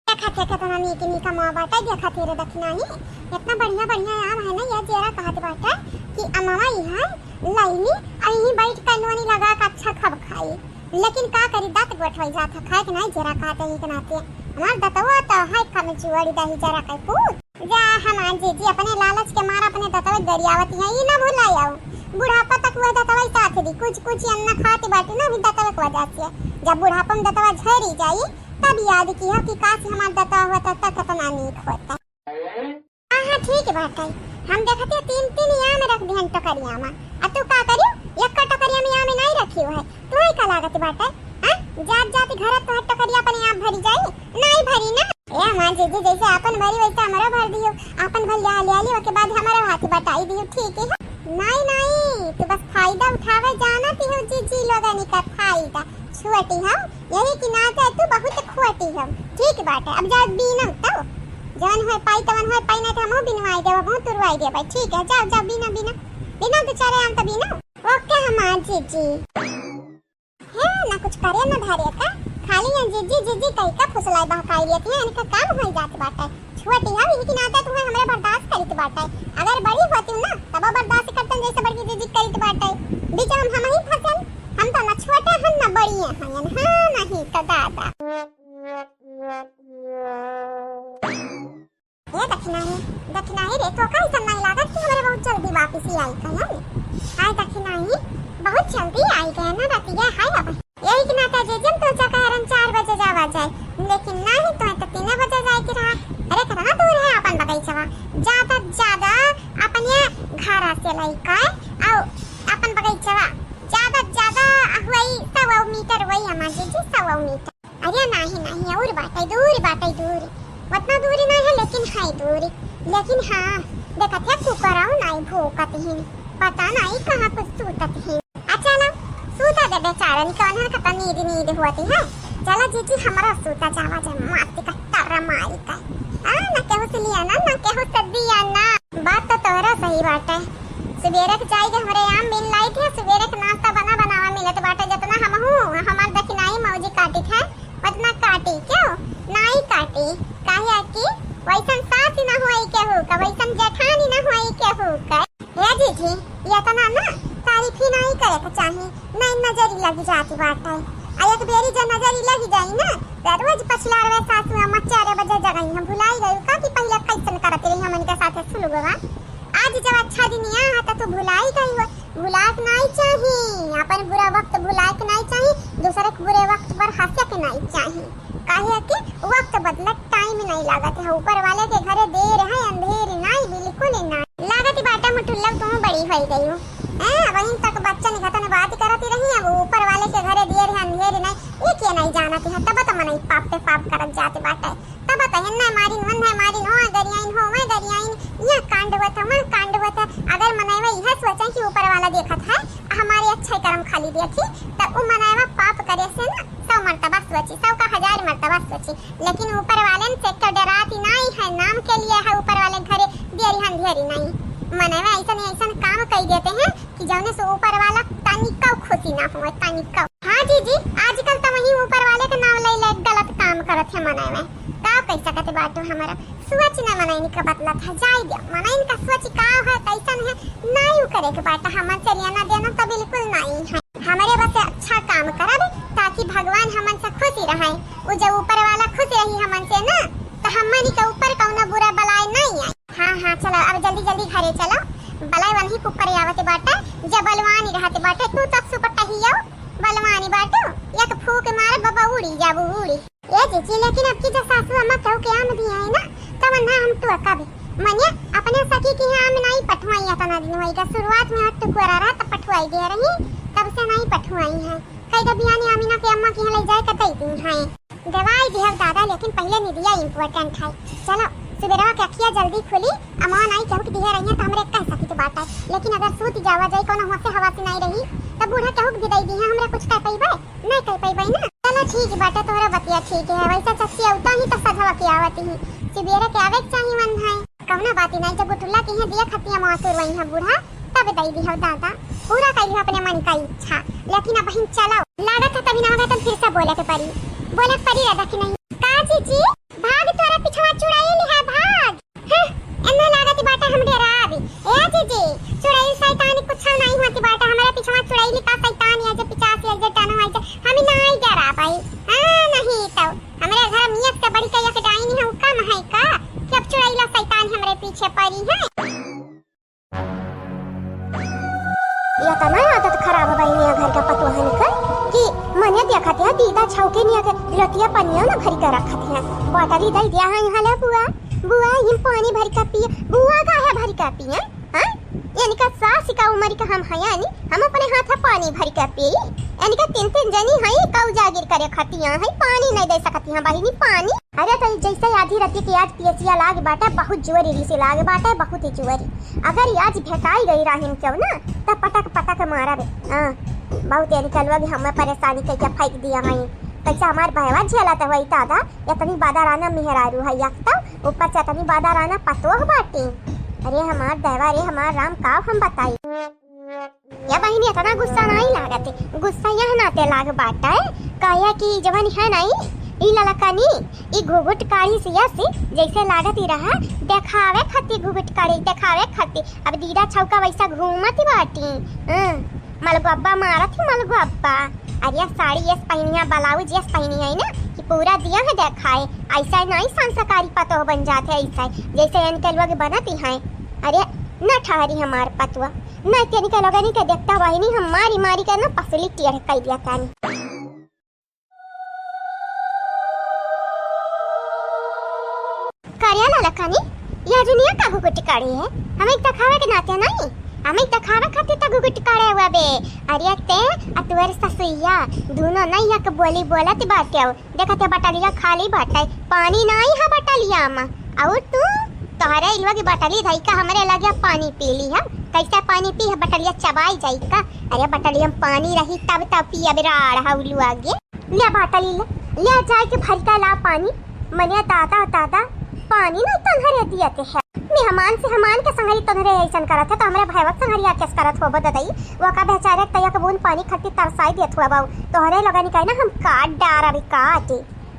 देखा थे कितना नीक नीक अमवा बाटे, देखा थे रे दखिना ही, इतना बढ़िया बढ़िया आम है ना, ये जेरा कहत बाटे कि अमवा यहाँ लईनी, आ यहीं बैठ के नोनी लगा के अच्छा खब खाई। लेकिन का करी, दांत गोठवई जात है, खाए के नाई जेरा कहत है के नाते। हमार दतवा तो है कमजोरी दही जरा के पूत। जा हमार जीजी अपने लालच के मारा अपने दतवा गरियावत है, ई ना भुलायो। बुढ़ापा तक वह दतवा साथ दी, कुछ कुछ अन्न खात बाटी ना, अभी दतवा के वजह से। जब बुढ़ापा में दतवा झरी जाई, तब याद किहा कि काश हमार दतवा होता त कितना नीक होता। हाँ, हाँ, ठीक बाटे। हम देखत है तीन तीन आम रख दिहन टोकरिया में। आ तू का करियो? एक टोकरिया में आम नहीं रखियो है। तू ही का लागत बाटे? हाँ? जात जात घर तोहर टोकरिया अपने आप भरी जाई? नहीं भरी ना। ए हमार जीजी, जैसे आपन भरी वैसे हमरो भर दियो। आपन भर लिया लिया लियो, ओके बाद हमरो हाथ बटाई दियो, ठीक है? नहीं, नहीं, तू बस फायदा उठावे जानत हो जीजी लोगनी का फायदा। छुअटी हम यही कि नाते तू बहुत खोटी हो। ठीक बाटे, अब जाओ बीनो तब। जवन होए पाई तवन होए पाई, नहीं तो हमहू बिनवाई देबा, बहुत तुरवाई देबा। ठीक है, जाओ, जाओ, बीनो, बीनो। बीनो दो चार आम तो बीनो। ओके हमार जीजी। हे, ना कुछ करे ना धरे का, खाली ये जीजी, जीजी कही का फुसलाई बहकाई लेती है, इनका काम हो जात बाटे। छोटी हव, इनकी नाते तुम्हें हमरे बर्दाश्त करित बाटे। अगर बड़ी होती ना, तब बर्दाश्त करतन जैसे बड़की जीजी करित बाटे। बीच में हम ही फंसल, हम तो ना छोटे हन ना बड़ी हन, हाँ नहीं तो दादा। ए दखिनाही, दखिनाही रे, तोका ऐसा नहीं लागत कि हमरे बहुत जल्दी वापस ही आई कहे? हाय दखिनाही, बहुत जल्दी आई गए ना रतिया, हाय अब। यही के नाते जे जम तो जा कहरन चार बजे जावा जाए, लेकिन नहीं तो, तो तीन बजे जाए के रहा। अरे कितना दूर है अपन बगीचवा, ज्यादा ज्यादा अपने घर से लइका और अपन बगीचवा ज्यादा ज्यादा हुई सौ मीटर, वही हमार जीजी सौ मीटर। अरे नाही, नाही, और बाटे दूर, बाटे दूर। उतना दूरी नाही है, लेकिन है दूरी। लेकिन हाँ, देखत है कुकराऊ नाही भूकत ही। पता नाही कहाँ कुछ सूतत ही। अच्छा ना, सूता दे बेचारन, कौन है कता नींद नींद होती है। चला जीजी, हमारा सूता जावा जा, मारती का टर्रा मारी का। आ, ना केहू से लिया ना, ना केहू से दिया ना। बात तो तोहरा सही बाटे। सुबेरे के जाई के हमरे आम बिन लाई थे, सुबेरे के नाश्ता बना बनावा मिलत बाटे, जतना हमहू हमार दखिनाई मौजी काटी थे, उतना काटी क्यों? नाई काटी, काहे कि वैसन सास ही ना होई केहू का, वैसन जेठानी ना होई केहू का। हे जीजी, ये तना ना तारीफ ही नाई करे के चाही। नहीं नजरी लग जाती बाटे। आ एक बेरी जे नजरी लग जाई ना, त रोज पछिलारवे सासू अम्मा चार बजे जगई हम भुलाई गई का कि पहिले कैसन करत रही हमन के साथे सुलगवा। आज जब अच्छा दिन यहाँ है त तू भुलाई गई हो। भुलाए के नहीं चाही, अपन बुरा वक्त भुलाए के नहीं चाही, दूसरे के बुरे वक्त पर हंसे के नहीं चाही। काहे कि वक्त बदलत टाइम नहीं लागत है, ऊपर वाले के घरे देर है अंधेर नहीं, बिल्कुल नहीं। लागत बाटे मुठुल्ला तू बड़ी होई गई हो। हैं, अब इन तक बच्चा निकतन बात करती रही, अब ऊपर वाले के घरे देर है अंधेर नहीं, ये के नहीं जानत है, तब तो मनई पाप पे पाप करत जात बाटे। तब तो हेन्ना मारिन, वन्ना मारिन, हो गरियाइन, हो मैं गरियाइन, यह कांड हुआ था, वह कांड हुआ था। अगर मनई में यह सोचे कि ऊपर वाला देखत है, हमारे अच्छे कर्म खाली देखी, तो उ मनई में पाप करे से ना सौ मर्तबा सोची, सौ का हजार मर्तबा सोची। लेकिन ऊपर वाले से केहू डरात ही नाई है, नाम के लिए है ऊपर वाले घरे देरी अंधेरी नहीं। मनई में ऐसन ऐसन काम कई देते हैं कि जौने से ऊपर वाला तनिको खुशी ना हुए, तनिको। हाँ जीजी, आजकल तो वही ऊपर वाले के नाम ले ले गलत काम करत है मनई में। का कह सकत बाटू, हमारा सोच न मनई का बदलत है, जाए दे। मनई का सोच का है, कैसन है, नाई उ करे के बाटे, हमन से लेना देना तो बिल्कुल नाई है। हमरे बस अच्छा काम करब ताकि भगवान हमन से खुशी रहे। उ जब ऊपर वाला खुश रही हमन से ना, तो हमन के ऊपर कौनो बुरा बलाय नहीं आई। हाँ, हाँ, चलो, अब जल्दी जल्दी घरे चलो। बलाय वन्ही के ऊपर आवत बाटे, जब बलवानी रहत बाटे, तू तब सुपट ही हो, बलवानी बाटू, एक फूक मार बाबा उड़ी जाबू, उड़ी। ए जीजी, लेकिन अब की जब सासू अम्मा केहू के आम दिए है ना, तब ना हम तो कब मनिया अपने सखी के यहाँ आम नहीं पठवाई, इतना दिन होई का। शुरुआत में हट टुकुरा रहा तब पठवाई दे रही, तब से नहीं पठवाई है। कई दे बिहानी अमीना के अम्मा के यहाँ ले जाए के दे दी है। दवाई दिहब दादा, लेकिन पहिले निदिया important है। चलो, सुबेरवा के अखिया जल्दी खुली, अम्मा नहीं केहू के दिहे रही है तो हमरे कह सकी तो बात है, लेकिन अगर सूत जावा जाए, कोनो होशे हवासे नहीं रही, तब बूढ़ा केहू के भी दे दी है, हमरे कुछ कह पइबे? नहीं कह पइबे ना। चलो ठीक बाटे, तोहरा बतिया ठीक है। वैसे चच्ची अवता ही तो सधवा के आवत ही, सुबेरे के आवे के चाही मन है। कौनो बात ही नहीं, जब गुटुल्ला के यहाँ दिया खतिया मातुर वही है बूढ़ा, तब दे दी हो दादा, पूरा करी अपने मन का इच्छा। लेकिन अब हम चलो, लागत है तभी ना होगा तो फिर से बोले के पड़ी, बोले के पड़ी दादा कि नहीं। का जीजी, भाग तोरा पिछवा चुड़ैल है, भाग। हैं, एन्ने लागत बाटे हम डेराब। ए जीजी, चुड़ैल शैतान कुछ नहीं होती बाटे, हमारे पिछवा चुड़ैल का शैतान है जे पिचास है जे टन है जे, हम नहीं डेराब है। हाँ, नहीं तो हमरे घर में एक से बढ़ के एक डाइन है, उ कम है का कि अब चुड़ैला शैतान हमरे पीछे पड़ी है। देखत है दीदा छौके निया के लोटिया पनिया ना भरी के रखत है। बॉटली दे दिया है यहाँ ले बुआ। बुआ, हिम पानी भरी के पिए। बुआ का है भरी के पिए? हाँ? इनका सास का उम्र का हम हया नी, हम अपने हाथ पानी भरी के पिए। इनका तीन तीन जनी है, कौ जागिर करे खतिया है, पानी नहीं दे सकती हैं बहिनी पानी। अरे तो जैसे आधी राती के आज पियसिया लाग बाटे, बहुत जोरी रीस लाग बाटे, बहुत ही जोरी। अगर आज भेटाई गई राहिम क्यों ना, त पटक पटक मारब। हाँ, बहुत एनके लोग हमें परेशानी कइके फेंक दिया है। कैसे हमार भयवा झेलत होई दादा, इतनी बादाराना मेहरारू है, एक तो ऊपर से इतनी बादाराना पतोह बाटी। अरे हमार दैवा रे, हमार राम, का हम बताई। या बहिनी, इतना गुस्सा नाई लागत है, गुस्सा यह नाते लाग बाटा है, काहे कि जवन है नाई, ई ललकनी, ई घुघुट काढ़ी से यसे, जैसे लागत ही रहा, देखावे खातिर घुघुट काढ़ी, देखावे खातिर। अब दीदा छौका वैसा घूमत ही बाटी। हम्म, मलगोब्बा मारत ही मलगोब्बा। अरे साड़ी यस पहनी है, ब्लाउज यस पहनी है ना कि पूरा दिया है देखाए। ऐसा नाई संस्कारी पतोह बन जात है, ऐसा जैसे इनके लोग बनत ही हैं। अरे न ठहरी हमार पतोह। नहीं, तेनी के लोगनी के देखता बहिनी, हम मारी मारी के ना पसली टेढ़ कइ दिया तानी। करिया ललकनी, या जुनिया का घुघुट काढ़ी है? हमें देखावे के नाते नहीं, हमें देखावे खातिर तो घुघुट काढ़े हुआ बे। अरे ते, आ तुअर ससुइया, दोनों नहीं एक बोली बोलत बाटे। देखत है बटलिया खाली बाटे, पानी नाई है बटलिया में। और तू, तोहरे इलवा की बटली धई के हमरे लगे पानी पी ली है। कैसे पानी पी है बटलिया, चबाई जाई का? अरे बटलिया में पानी रही तब तब पियब राड़ हौलू आगे। ले बटली ले, ले जाए के भरी का ला पानी। मने दादा दादा, पानी नहीं तोहरे दियत है। मेहमान से हमान के संगरी तोहरे ऐसन करत है तो हमरे भैवक संगरी आकेस करत होबो ददई। वो का बेचारे तैया के बूंद पानी खट्टी तरसाई देत हुआ बाऊ। तोहरे लगनी कहे ना हम काट डारब काट।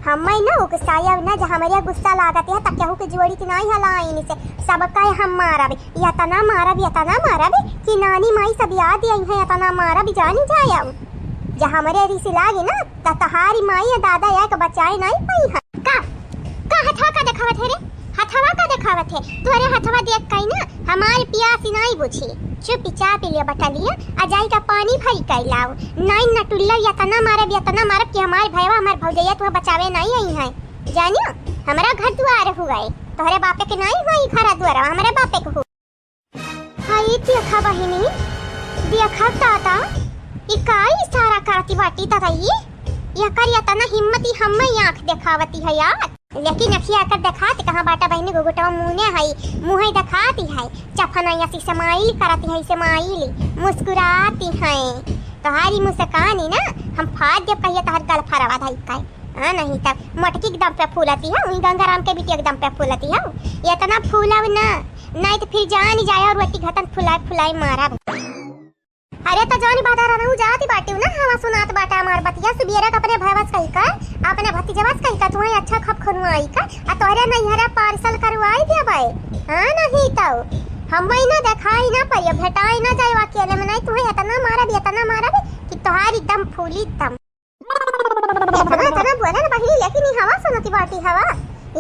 हम्मे ना उकसायब ना, जे हमरे गुस्सा लागत है, त केहू के जोड़ी के नाई हलाइन से, सबका हम मारब, यतना मारब, यतना मारब कि नानी माई सब याद आई हैं, यतना मारब जानी जायब। जे हमरे रिस लागी ना, त तहारी माई या दादा या के बचाए नाई पाई हैं। का? का हथवा का देखावत है रे? हथवा का देखावत है? तोरे हथवा देख कई ना, हमार पियास नाई बुझी। चुपचाप ले बटलिया, आ जाई का पानी भरी कई लाओ। नाई नटुल्ला यतना मारब, यतना मारब कि हमार भैवा, हमार भौजैया तुहे बचावे नाई आई हैं। जानियो, हमरा घर दुआर हुए, तोहरे बापे के नाई हुए घर दुआर, हमरे बापे के हुए। हाय देखा बहिनी, देखा दादा, ई का इशारा करती बाटी दादा ई? एकर यतना हिम्मत ई हम्मे आँख देखावती है यार। लेकिन अखिया एकर देखात कहाँ बाटा बहिनी, घुघुटवा मुँहे है, मुँहे देखाती है, चफना या सी smile करती है, smile, मुस्कुराती है। तोहारी मुस्कानी ना, हम फाड़ देब कहिया तोहर गल फरवा धई का। हाँ, नहीं तब मोटकी के दम पे फूलती है, उही गंगाराम के बिटिया के दम पे फूलती है। इतना फूलब ना, नहीं तो फिर जान जाए और रोटी घटन फुलाए फुलाए मारब। अरे तो जौन बादा रहू जात बाटिउ ना, हवा सुनात बाटा हमार बतिया, सुबियरा के अपने भैवस कही का, अपने भतीजवस कही का, तुहे अच्छा खप खनुआई का, आ तोहरे नैहरा parcel करवाई देबै। हाँ, नहीं तो हम ना देखाई ना परियो, भेटाई ना जाए अकेले में, नहीं तुहे इतना मारब, इतना मारब कि तोहार एकदम फूली एकदम। इतना, इतना बोले ना बहिनी, लेकिन ई हवा सुनती बाटी हवा।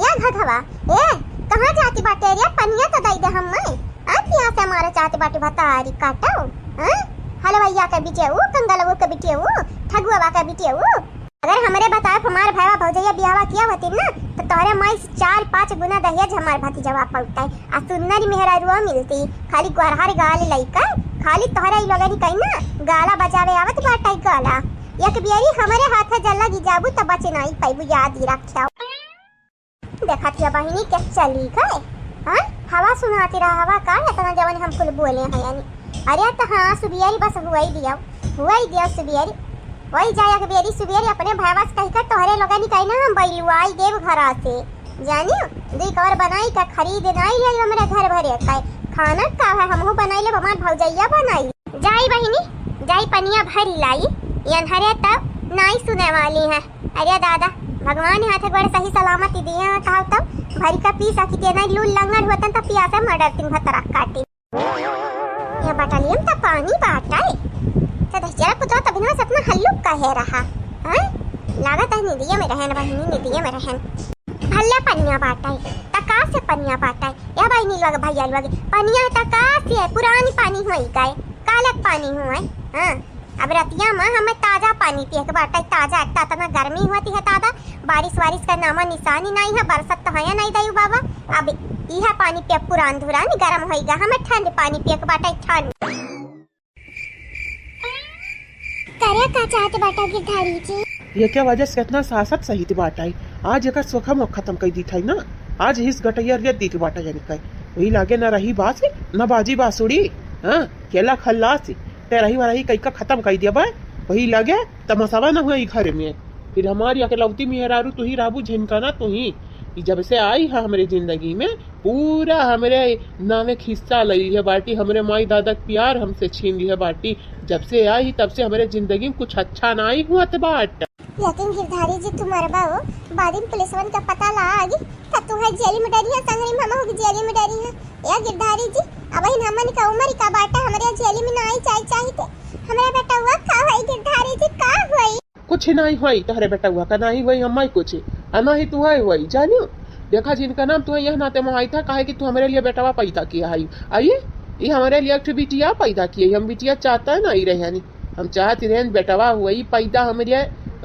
या घघवा, ए, कहाँ जाती बाटे रे? पनिया तो दई दे हम्मे। आ पियासे मारे जाती बाटी भतारी काटो। हाँ? हलवैया के बिटिया ऊ, कंगलवो के बिटिया ऊ, ठगुआ के बिटिया ऊ। अगर हमरे बताए हमार भाईवा भौजैया बियाहवा किया होती ना, तो तोहरे माई से चार पाँच गुना दहेज हमार भतीजवा पौताई। आ सुन्नरी मेहरारुआ मिलती, खाली गोरहर गाल लइका, खाली तोहरे ई लोगन कहीं ना गाला बजावे आवत बाटे गाला। एक बियरी हमरे हाथे जल्ला गिजाबू त बचे नाई पाइबू, याद ही रख्या। देखत हिया बहिनी के चली गए। हाँ? हवा सुनाती रहा, हवा का इतना जवन हम कुल बोले हैं यानी। अरे त हाँ, सुबियरी बस हुआई दिया, हुआई दिया सुबियरी। वही जाए एक बेरी सुबियरी अपने भाईवा से कही का तोहरे लोगन कहीं ना हम बैलुआई देव घरा से। जानियो, दुई कवर बनाई का खरीद नाई आई हमरे घर भरे का खाना का है, हमहू बनाई लेब, हमार भौजैया बनाई। जाई बहिनी, जाई पनिया भरी लाई, यनहरे तब नाई सुने वाली है। अरे दादा, भगवान हाथ गोड़ सही सलामत ही दिए हैं, कहा तब भरी का पी सकी ते नाई लूल लंगड़ होतन तब पियासे मर्डर तीन भतरा काटी। या बटलियम त पानी बाटै। त दहिजरा पुतवा तबिनवा सतना हल्लुक कहे रहा। हाँ? लागत है निदिया में रहन बहिनी, निदिया में रहन। भल्ला पनिया बाटै। त का से पनिया बाटै? या बहिनी लोग, भैया लोग, पनिया त का से? पुरानी पानी होई गए। कालक पानी हुए। हाँ? अब रतिया मा हमें ताजा पानी पिए के बाटे, ताजा। एक तना गर्मी होती है दादा, बारिश वारिश का नामो निशानी नाहीं है, बरसत तो है नाहीं दयू बाबा। अब इहे पानी पिए पुरान धुरान, गरम होइगा, हमें ठंड पानी पिए के बाटे, ठंड। करे का चाहत बाटा गिरधारी जी? ये क्या वजह से इतना सासत सहित बाटा है? आज एकर सोखा मोख खत्म कर दी था ना। आज हिस गटैया रेत दी के बाटा जाने का। वही लागे ना रही बास, ना बाजी बासुड़ी। हाँ, केला खल्लास, ते रही वरही कई का खत्म कर दिया बा। वही लागे तमसवा ना हुआ ई घर में। फिर हमारी अकलौती मेहरारू तू ही रहबू, झिनका ना तू ही। ई जब से आई है हमरे जिंदगी में, पूरा हमरे नामे खिस्सा लई लिहे बाटी, हमरे माई दादा के प्यार हमसे छीन लिहे बाटी। जब से आई तब से हमरे जिंदगी में कुछ अच्छा नाई हुआ त बाट। लेकिन गिरधारी जी, तू मरबा हो, बाद में पुलिसवन का पता लाग, त तू है जेल में डरी है, संगरी में हम हो जेल में डरी है। या गिरधारी जी, अब इन हमन का उम्र का बाटा, हमरे जेल में ना आई जाए चाहिए थे। हमरा बेटवा का होई गिरधारी जी, का होई? कुछ नाई होई, तोहरे बेटवा का नाई होई, हमाई कुछ, आ नाई तुहाई होई, जानियो। देखा, जिनका नाम तुहे यह नाते मोहाई था, काहे कि तू हमरे लिए बेटवा पैदा किया है। आइए, ये हमरे लिए एक ठो बिटिया पैदा किया है। हम बिटिया चाहता है ना, ही रहे नहीं। हम चाहत ही रहेन बेटवा हुई पैदा हमरे।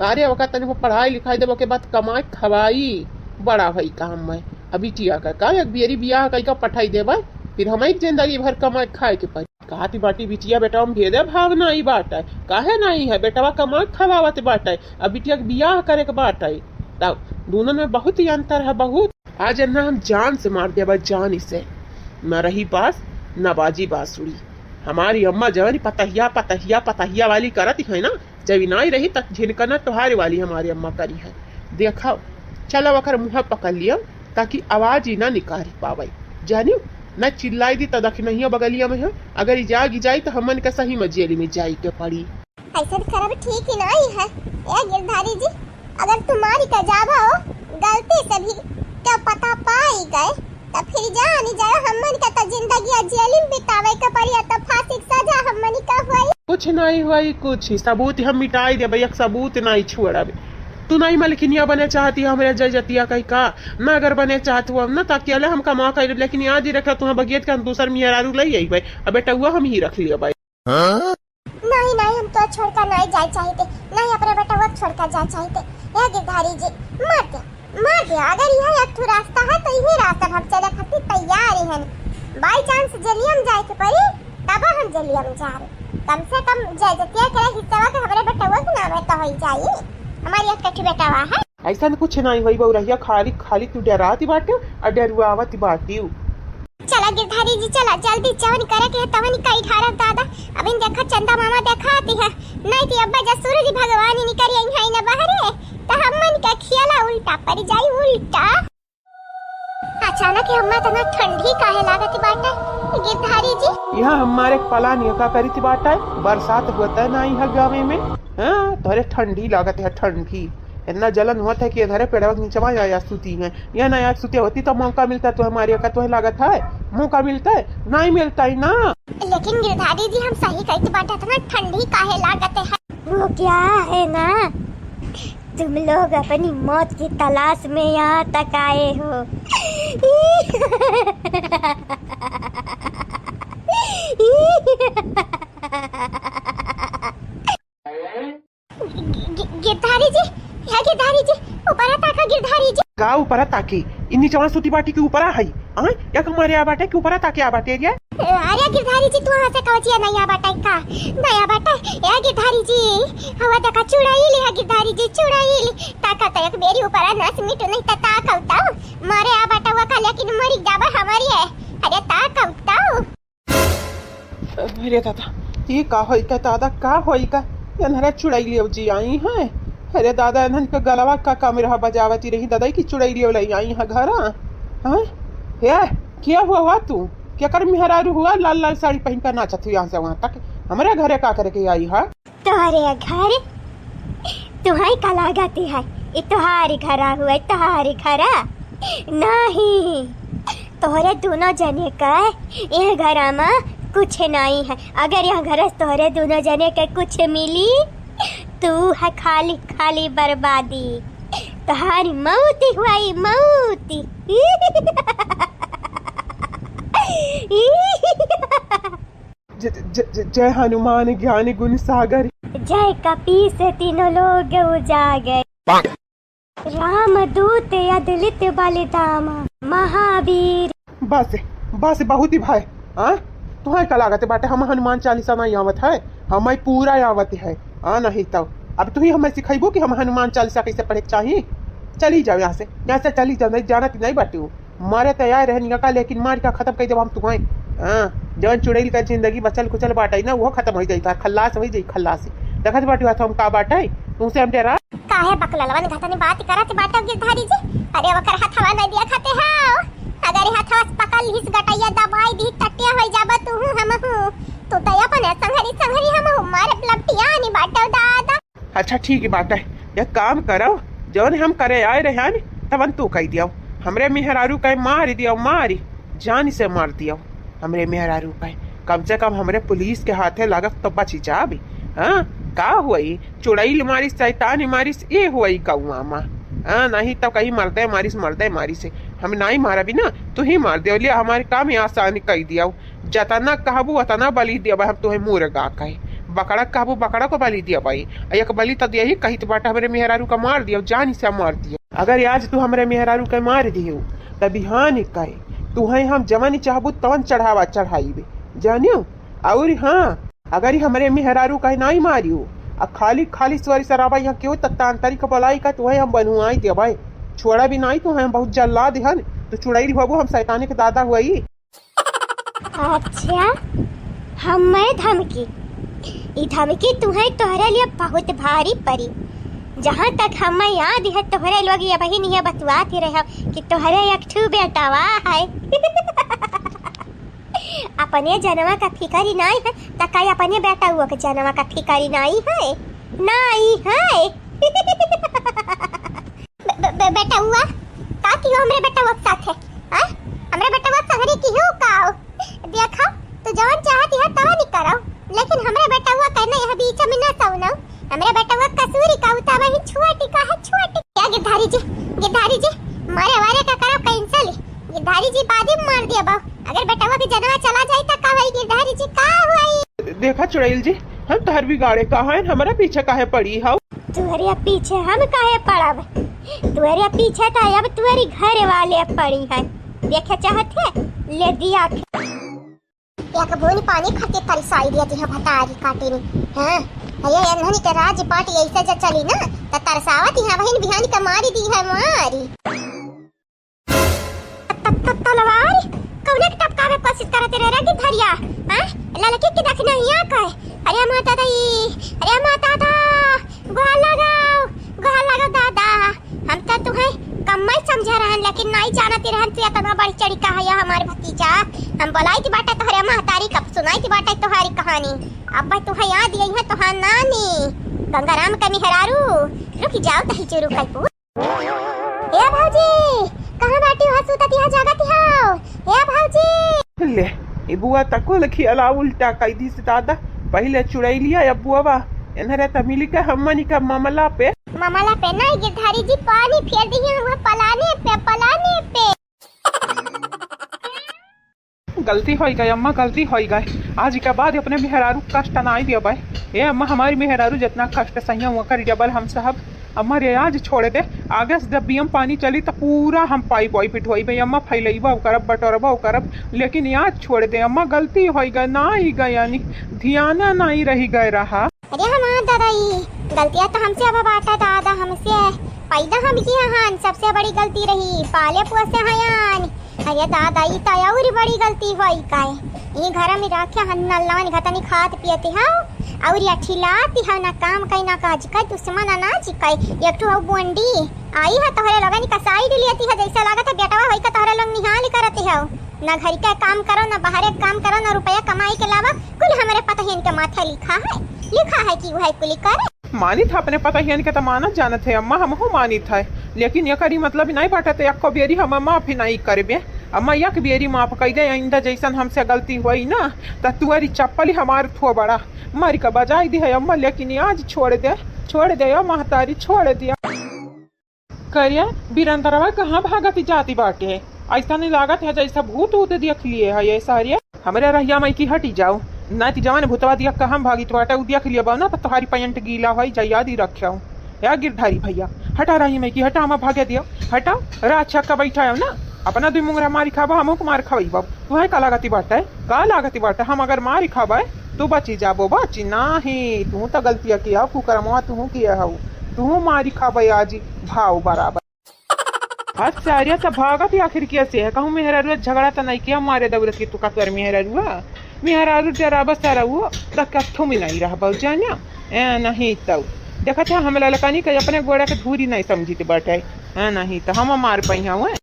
अरे, ओका तनी वो पढ़ाई लिखाई देबो के बाद कमाई खवाई, बड़ा होई का हम। अब बिटिया का, का एक बियरी बियाह कई का पठाई देबा, फिर हमारी जिंदगी भर कमाई खाए के पड़ी। कहती बाटी बिटिया बेटवा में भेदे भाव नाई बाटे, काहे नाई है, बेटवा कमा खवावत बाटे, अब बिटिया के बियाह करे के बाटे, तब दोनों में बहुत ही अंतर है, बहुत। आज ना हम जान से मार देबा, जान इसे, न रही बास, न बाजी बांसुरी। हमारी अम्मा जवन पतहिया, पतहिया, पतहिया वाली करत है ना, जब इनाई रही, त झिनकना तोहारे वाली हमारी अम्मा करी है। देखा, चलो, ओकर मुँह पकड़ लियो, ताकि आवाज ही ना निकाल पावे। जानियो, ना चिल्लाई दी, त दखिनहिया बगलिया में है। अगर ई जाग जाई, त हमन के सही में जेल में जाई के पड़ी। ऐसे करब ठीक ही नाई है। ए गिरधारी जी, अगर तुम्हारी का जाबा हो, गलती से भी क्या पता पाई गए, त फिर जानी जाए, हमन का त जिंदगी जेल में बितावे के पड़ी, त फांसी के सजा हमन का होई। कुछ नहीं होई, कुछ ही सबूत हम मिटाई देबे, एक सबूत नहीं छोड़बे। तू नहीं मलकिनिया बने चाहती हमरे जय जतिया कही का? ना अगर बने चाहत हो ना, ताकि अले हम कमा कर, लेकिन याद ही रखा, तुहाँ बगियत का हम दूसर मियारारू ले आई भाई, अब बेटा हुआ हम ही रख लिया भाई। हाँ? नहीं, नहीं, हम तो छोड़कर नहीं जाए चाहिए, नहीं अपने बेटवा छोड़कर जाए चाहिए। या गिरधारी जी, मार दे, मार दे। अगर यह एक ठो रास्ता है, तो यही रास्ता हम चले खातिर तैयार ही हैं। By chance जेलिया में जाए के पड़ी, तब हम जेलिया में जा रहे। कम से कम जय जतिया के हिस्सा के हमरे बेटवा के नाम है तो हो ही जाई। हमारी एक ठो बेटवा है। ऐसा कुछ नहीं हुई बउरहिया, खाली, खाली तू डराती बाटे और डरुआवती बाटी। चला गिरधारी जी, चला जल्दी, जवन करे के है तवन कई ढारब दादा। अबिन देखा चंदा मामा देखा आती है, नहीं तो अब्बा जब सूरज भगवान ही निकल आई है ना बहरे, तो हमन का खियाला उल्टा पड़ जाई, उल्टा। अचानक ही अम्मा तना ठंडी काहे लागत बाटे गिरधारी जी? यहाँ हमारे पलान ये का करी थी बाटा है, बरसात होता है ना यहाँ गाँव में, हाँ, तोरे ठंडी लागत है, ठंडी। इतना जलन होत है कि इधरे पेड़वा के नीचे आया सूती है। यह ना आया सूती होती तो मौका मिलता तो हमारे का तो लागत है, मौका मिलता है, नहीं मिलता है ना। लेकिन गिरधारी जी, हम सही कहते बाटे, इतना ठंडी काहे लागत है? वो क्या है ना, तुम लोग अपनी मौत की तलाश में यहाँ तक आए हो। गि-, गि-, गिरधारी जी, हे गिरधारी जी, ऊपरा ताका गिरधारी जी। का ऊपरा ताकी? इ नीचवा सूती बाटी के ऊपरा है। आय, या कमारे आ बाटे के ऊपरा ताके आ बाटे रे? अरे गिरधारी जी, तू हसे कवचिया नहीं आ बाटे का? नहीं आ बाटे। ए गिरधारी जी, हवा देखा चुड़ैल है गिरधारी जी, चुड़ैल। ताका तो एक बेरी ऊपरा नस मिटू नहीं ता ताका उताऊ। मारे आ बाटे हुआ का लेकिन मरी जाबा हमारी है। अरे ताका उताऊ। अरे दादा, ये का होई का दादा, का होई का? एन्हरे चुड़ैलियो जी आई हैं। अरे दादा, एन्हन के गलवा का, का मेरा बजावती रही दादा कि चुड़ैलियो ले आई हैं घरा। हाँ? हे, क्या हुआ, हुआ तू? क्या कर मेहरारू हुआ? लाल लाल साड़ी पहन कर नाचत हुई यहाँ से वहाँ तक। हमारे घरे का करके आई है? तोहरे घर? तुहई का लागत है? ई तोहार घरा हुआ, तोहार घरा? नहीं, तोहरे दोनों जने का यह घरा में कुछ नहीं है। अगर यह घर से तोहरे दोनों जने के कुछ मिली, तू है खाली, खाली बर्बादी। तोहारी मौत हुई, मौत। ज-, ज-, ज-, जय हनुमान ज्ञान गुण सागर। जय कपीस तीनों लोग उजागर। राम दूत अतुलित बल धामा महावीर। बस, बस, बहुत ही भाई। हाँ, तुहैं का लागत बाटे हम हनुमान चालीसा नहीं आवत है? हमें पूरा आवत है। हाँ, नहीं तो अब तुही हमें सिखाइबो कि हम हनुमान चालीसा कैसे पढ़े के चाही? चली जाओ यहाँ से, यहाँ से चली जाओ, नहीं जानत नहीं बाटू। मारे तैयार रहनी का, लेकिन मार का खत्म कर देब हम तुहैं। हाँ, जवन चुड़ैल का जिंदगी बचल कुचल बाटे ना, वो खत्म हो जाई, तार खल्लास हो जाई, खल्लास। देखत बाटू हाथ हम का बाटे, तुमसे हम डरा। काहे बकललवन घतनी बात करत बाटे गिरधारी जी? अरे ओकर हथवा नहीं दिया खाते हो, अगर हथवा से पकड़ लिहिस गटैया दबाई दी, टटिया हो जाबा तू हूँ, हम हूँ। तू तो अपने संघरी संघरी हम हूँ, मारे लपटिया नहीं बाटे दादा। अच्छा ठीक बाटे, एक काम करो, जवन हम करे आए रहे हन, तवन तू कह दियो, हमरे मेहरारू का मार दियो, मारी, जान से मार दियो हमरे मेहरारू का। कम से कम हमरे पुलिस के हाथे लागत तो बची जाबी। हाँ, का हुई? चुड़ैल मारिस, शैतानी मारिस, ये हुई गौवा मा। हाँ, नहीं तो कहीं मर्दे मारिस, मर्दे मारिस। हम नहीं मारबी ना, तू ही मार दे, ले हमारे काम ही आसान कर दियो। जतना कहबू उतना बलि देबै हम तोहे मुर्गा कहे, बकरा कहबू बकरा को बलि देबै। एक बलि तो दिया ही कहित बाटे, हमरे मेहरारू का मार दियो, जान से मार दियो। अगर आज तू हमरे मेहरारू के मार दियो, त बिहान कहे तुहैं हम जवन चाहबू तवन चढ़ावा चढ़ाइबे, जानियो। और हाँ, अगर ई हमरे मेहरारू कहे नाई मारियो, आ खाली खाली सॉरी सराबा यहाँ केहू त तांतरिक बोलाई का तुहैं हम बनुआई देबै, छोड़ा भी नाई तुहैं हम बहुत जल्ला दिहन। तो चुड़ैल बाबू हम शैतानी के दादा हुई। अच्छा, हमें धमकी? ई धमकी तुहैं तोहरे लिए बहुत भारी पड़ी। जहाँ तक हमें याद है, तोहरे लोग ये बहिन ये बतुआत ही रहे कि तोहरे एक ठू बेटावा है। अपने जनवा का फिकर ही नाई है, त का अपने बेटावा के जनवा का फिकर ही नाई है? नाई है। बे-, बे-, बे-, बेटउआ, का किहो हमरे बेटउआ के साथे? हाँ? हमरे बेटउआ के संगरी किहो का? देखा, तू जवन चाहत है तवन ही करो, लेकिन हमरे बेटउआ के ना यह बीच में ना सवनो। हमरे बेटउआ के कसूरी का उतावा ही छुआटी का है, छुआटी। क्या गिरधारी जी, गिरधारी जी, मारे वारे का करो cancel। गिरधारी जी बादी में मार दिया बाऊ। अगर बेटउआ के जनवा चला जाई त का होई गिरधारी जी, का होई? देखा चुड़ैल जी, हम तोहर बिगाड़े का हैं, हमरा पीछे काहे पड़ी हौ? तुहरे पीछे हम काहे पड़ब? तुहरे पीछे तो अब तुहरी घर वाले पड़ी हैं। देखे चाहत है? ले दिया। एक बूंद पानी खातिर तरसाई दिया जी, हाँ, भतारी काटे नी। हाँ, अरे एन्हनी के राज पाट ऐसे जे चली ना, त तरसावत यहाँ बहिन बिहान के मारी दी है मारी। त-, त-, तलवार कौने के टपकावे कोशिश करत रहे रे गिरधरिया? हाँ? ललकी के देख नहीं आ कहे। अरे माता दई, अरे माता दा, गोहार लगाओ, गोहार लगाओ दादा। हम तो तुहैं कम्मै समझे रहन, लेकिन नहीं जानती रहन तू इतना बड़ी चढ़ी का है या हमारे भतीजा। हम बोलाई थी बाटे तोहरे महतारी, कब सुनाई थी बाटे तोहारी कहानी। अब भाई तुहैं याद यही है तोहार नानी गंगाराम का मेहरारू। रुक जाओ तही चुरू कलपू। ए भौजी, कहाँ बाटी हो? सुतत यहाँ जागत हो? ए भौजी। ले, ई बुआ तको लखियाला उल्टा कई दिस दादा। पहिले चुड़ैलिया, अब बुआवा। एन्हरे त मिली के हमनी का मामला पे। मामला पे नहीं, गिरधारी जी पानी फेर दिए हुए पलाने पे, पलाने पे। गलती होई गई अम्मा, गलती होई गई। आज के बाद अपने मेहरारू के कष्ट नाई देबै। ए अम्मा, हमारी मेहरारू जितना कष्ट सहिया ओकर डबल हम सहब। अम्मा रे, आज छोड़ दे। आगे से जब बियम पानी चली त पूरा हम पाई बोई पिटवाई बे अम्मा, फैलैबा करब, बटोरबा करब, लेकिन आज छोड़ दे अम्मा, गलती होई गई, नाई गई यानी ध्यान नाई रही गए रहा। अरे हमार दादा, ई गलतिया तो हमसे अब बाटा दादा, हमसे पैदा हम किया हन, सबसे बड़ी गलती रही पाले पोसे हयान। अरे दादा, ई तो और बड़ी गलती होई काहे? ई घर में रखे हन नल्लान घतनी खात पियती हौ, और या ठिलाती हौ, ना काम कई ना काज कई, दुश्मन अनाज कई। एक ठो हौ बोंडी आई है तोहरे लोगन का side लेती है, जैसे लागत है बेटवा होई का तोहरे लोग निहाल करती हौ। ना घर के काम करो, ना बाहर के काम करो, ना रुपया कमाई के लावा, कुल हमरे पतहियन के माथे लिखा है, लिखा है कि वह कुली करे। मानित है अपने पतहियन के त मानत जानत है अम्मा, हमहू मानित है, लेकिन एकरी मतलब नहीं बाटे त एको बेरी हम माफ ही नहीं करबे। अम्मा एक बेरी माफ कई दे, आइंदा जैसन हमसे गलती होई ना त तुअरी चप्पल ही हमार थोबड़ा मारी का बजाई दी है अम्मा, लेकिन आज छोड़ दे, छोड़ दे ओ महतारी, छोड़ दे। करिया, बिरंदरवा कहाँ भागत जाती बाटे? ऐसा नहीं लागत है जैसा भूत ऊत देख लिए है ये सारे। हमरे रहिया माई की हटी जाओ, ना ती जवान भूतवा दिया कहम भागित बाटे, उ देख लिया बा ना, त तोहारी पैंट गीला होई जाई, याद ही रख्या हो। या गिरधारी भैया, हटा रही मैं कि हटा, हम भागे दियो, हटा। राह छक्का बैठा है ना, अपना दुई मुंगरा मारी खाबा, हमहू के मार खवाई बाबू। तुहे का लागती बाटे, का लागती बाटे, हम अगर मारी खाबे, तू बची जाबो, बची नाही। तू त गलतिया किया, कुकरमवा तू किया हऊ, तू मारी खाबे आज, भाव बराबर। हद सारिया त भागत ही आखिर किया से है, कहूँ मेहरारुआ झगड़ा त नहीं किया, मारे दौड़त की तू का तोर मेहरारुआ, मेहरारू डराबा सारा वो, त कथो में नहीं रहबा जानिया। ए नहीं तऊ, देखत है हम ललकानी के अपने गोड़ा के धूरी नहीं समझित बाटे। ए नहीं त हम मार पई हवे।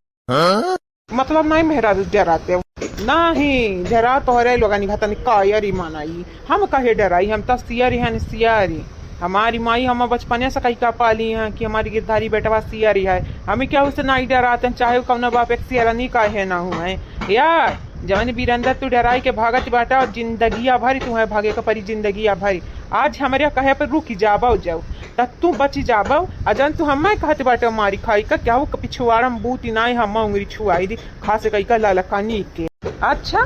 मतलब नहीं मेहरारू डराते हो। नहीं, डरा तोहरे लोगनी भतन का यारी मनाई। हम काहे डराई, हम त सियारी हन सियारी। हमारी माई हम बचपने से कही का पाली हैं कि हमारी गिरधारी बेटवा सियारी है। हमें क्या उसे नहीं डराते हैं, चाहे वो कौनो बाप एक सियारनी काहे ना हुए। यार, जवन बीरेंद्र तू डराई के भागत बाटा और जिंदगिया भरी तुम्हें भागे के परी जिंदगिया भरी। आज हमरे कहे पर रुक जाबो जाओ, त तू बची जाबो। आ जन तू हमें कहत बाटे मारी खाई का, क्या वो पिछुआड़म बूती नाई हम उंगली छुआई दी। खास कई का ललकानी के। अच्छा,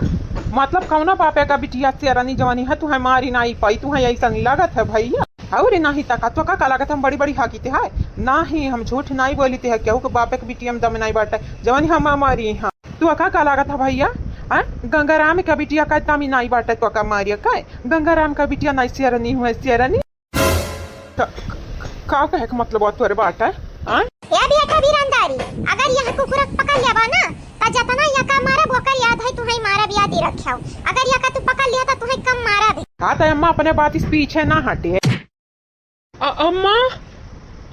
मतलब कौना बापे का बिटिया सियारनी जवानी है, तुहे मारी नाई पाई, तुहे ऐसा नहीं लागत है भैया? और नहीं तका तो का, का लागत हम बड़ी बड़ी हाकिते है? नाही, हम झूठ नाई बोलिते है, केहू के बापे के बिटिया में दम नाई बाटे, जवानी हम मारी हाँ। तू का, का लागत है भैया? आ? गंगाराम का बिटिया का दम नाई बाटे, तो का मारिया का? गंगाराम का बिटिया नाई सियारनी हुए, सियारनी। का, का, का कहे के मतलब बा तोरे बात है? आय? ए बेटा बीरंदारी, अगर यह कुकुर पकड़ लेबा ना, त जतना यका मारब, ओकर याद है तुहई मारब, याद ही रखियो। अगर यका तू पकड़ लिया, त तुहई कम मारब। हाँ, त अम्मा अपने बात इस पीछे ना हटे। अ-, अम्मा,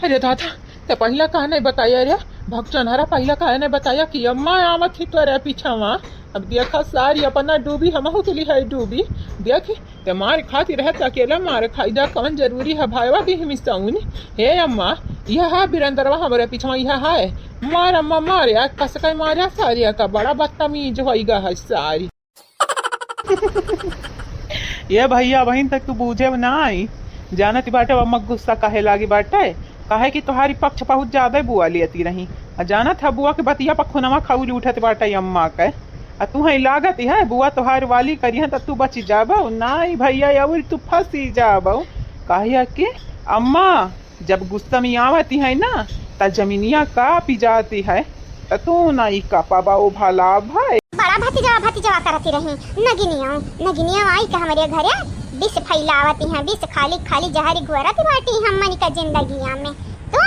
अरे दादा, ते पहिला काहे नहीं बताया रे? भगचनहरा पहिला काहे नहीं बताया कि अम्मा आवत ही तोरे पीछावा? अब देखा सारी अपना डूबी, हमहू के लिए है डूबी। देख, ते मार खाती रहत अकेला मार खाई जा, कौन जरूरी है भाईवा की हिमिसाउन? हे अम्मा, यह है बिरंदरवा हमरे पीछवा, यह है। मार अम्मा मार, यार कसकाई मार, यार सारी का बड़ा बदतमीज होइगा है सारी। ये भैया बहिन तक तू बूझे ना आई, जानत बाटे अम्मा गुस्सा काहे लागी बाटे, काहे कि तोहारी पक्ष बहुत ज्यादा बुआ लेती रही। आ जानत है बुआ के बतिया पर खुनवा खौल उठत बाटे अम्मा के। आ तू है लागत है बुआ तोहार वाली करिहन त तू बची जाबो, नाई भैया अउर तू फंसी जाबो। काहे कि अम्मा जब गुस्सा में आवती है ना, त जमीनिया कापी जाती है, त तू नाई कापा बा ओ भला भाई। बड़ा भतीजवा भतीजवा करती रही, नगिनिया, नगिनिया आई के हमरे घरे विष फैलावती हैं, विष खाली खाली जहरी घोरत बाटी हमनी का जिंदगिया में। तू,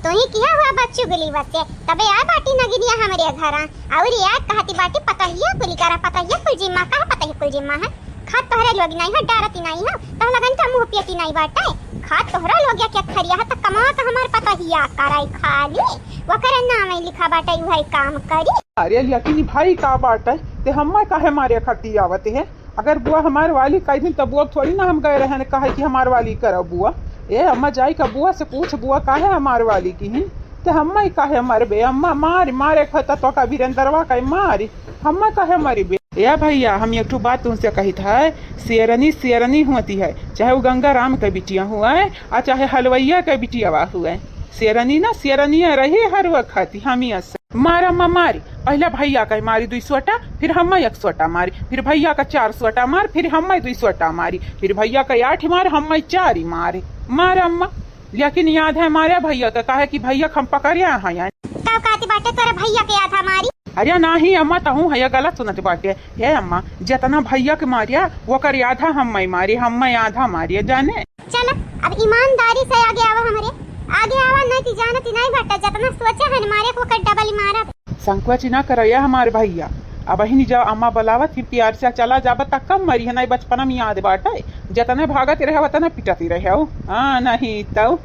तू ही किया हुआ बा चुगली वसे, तबे आ बाटी नगिनिया हमरे घरा। और या कहती बाटी पतहिया कुली करा, पतहिया कुल जिम्मा, कहा पतहिया कुल जिम्मा है? खात तोहरे लोग नहीं हो, डरती नहीं हो, तोह लगन का मुंह पियती नहीं बाटे। खात तोहरा लोग या क्या खरिया है, त कमावा त हमार पतहिया कराई खाली, वकर नाम लिखा बाटे, वही काम करी। अरे लेकिन भाई का बाटे, ते हम्मा काहे मारे खाती आवत है? अगर बुआ हमार वाली कह दिन त बुआ थोड़ी ना हम गए रहन कहे कि हमार वाली करो बुआ। ए अम्मा जाई का बुआ से पूछ बुआ काहे हमार वाली की ही? ते हम्मा ही काहे मरबे? अम्मा मार, मारे खता तो का बीरेंदरवा का मारी, हम्मा काहे मरबे? ए भैया, हम एक ठो बात तुमसे कहित है, शेरनी शेरनी होती है, चाहे वो गंगा राम के बिटिया हुए और चाहे हलवैया के बिटियावा हुए। शेरनी ना शेरनिया रही हर वक्त, हम ही अस मार अम्मा मारी, पहला भैया का मारी दुई सोटा, फिर हम्मा एक सोटा मारी, फिर भैया का चार सोटा मार, फिर हम्मा दुई सोटा मारी, फिर भैया का आठ मार, हम्मा चार ही मारे। मार अम्मा, लेकिन याद है मारे भैया का, काहे कि भैया के हम पकड़े हैं यानी। का कहती बाटे तोरे भैया के आधा मारी? अरे नाही अम्मा, तहूँ है गलत सुनत बाटे। हे अम्मा, जितना भैया के मारिया, ओकर आधा हम्मा मारी, हम्मा आधा मारी, जाने? चल, अब ईमानदारी से आगे आवा हमरे, आगे आवा, नहीं ती जानती नहीं बाटा, जितना सोचा है न मारे को कर डबल मारा। संकोच ना करो या हमार भैया, अब ही जब अम्मा बुलावत ही प्यार से चला जाबा त कम मरी है, नहीं बचपना में याद बाटे, जितने भागत रहे उतने पिटती रहे हो। हाँ, नहीं तो।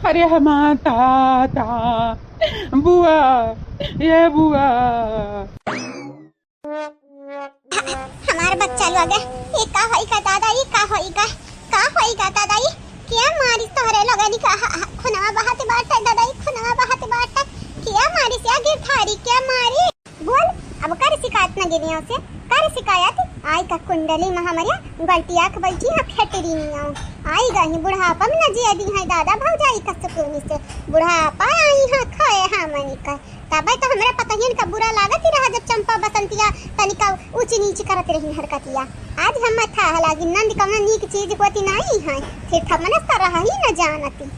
अरे हमार दादा, बुआ, ये बुआ। हमार बच्चा लोग, ये का होई का दादा, ये का होई का, का होई का दादा, ये क्या मारी तोहरे लोगनी का, हा, हा, खुनवा बहाते बाटे दादा, ये खुनवा बहाते बाटे, क्या मारी से आगे थारी, क्या मारी? बोल, अब कर शिकायत नगिनियों से, कर शिकायत। आई का कुंडली में हमरे गलटिया के बैठी है फेटरी निया। आई गई बुढ़ापा में न जिए दी है दादा भौजाई का सुकून से। बुढ़ापा आई है खाए है मनी का। तबे तो हमरा पतहियन का बुरा लागत ही रहा जब चंपा बसंतिया तनिका ऊंची नीची करत रही हरकतिया। आज हम था लागी नंद कौनो नीक चीज होती नहीं है। फिर थमनस तो रहा ही न जानती।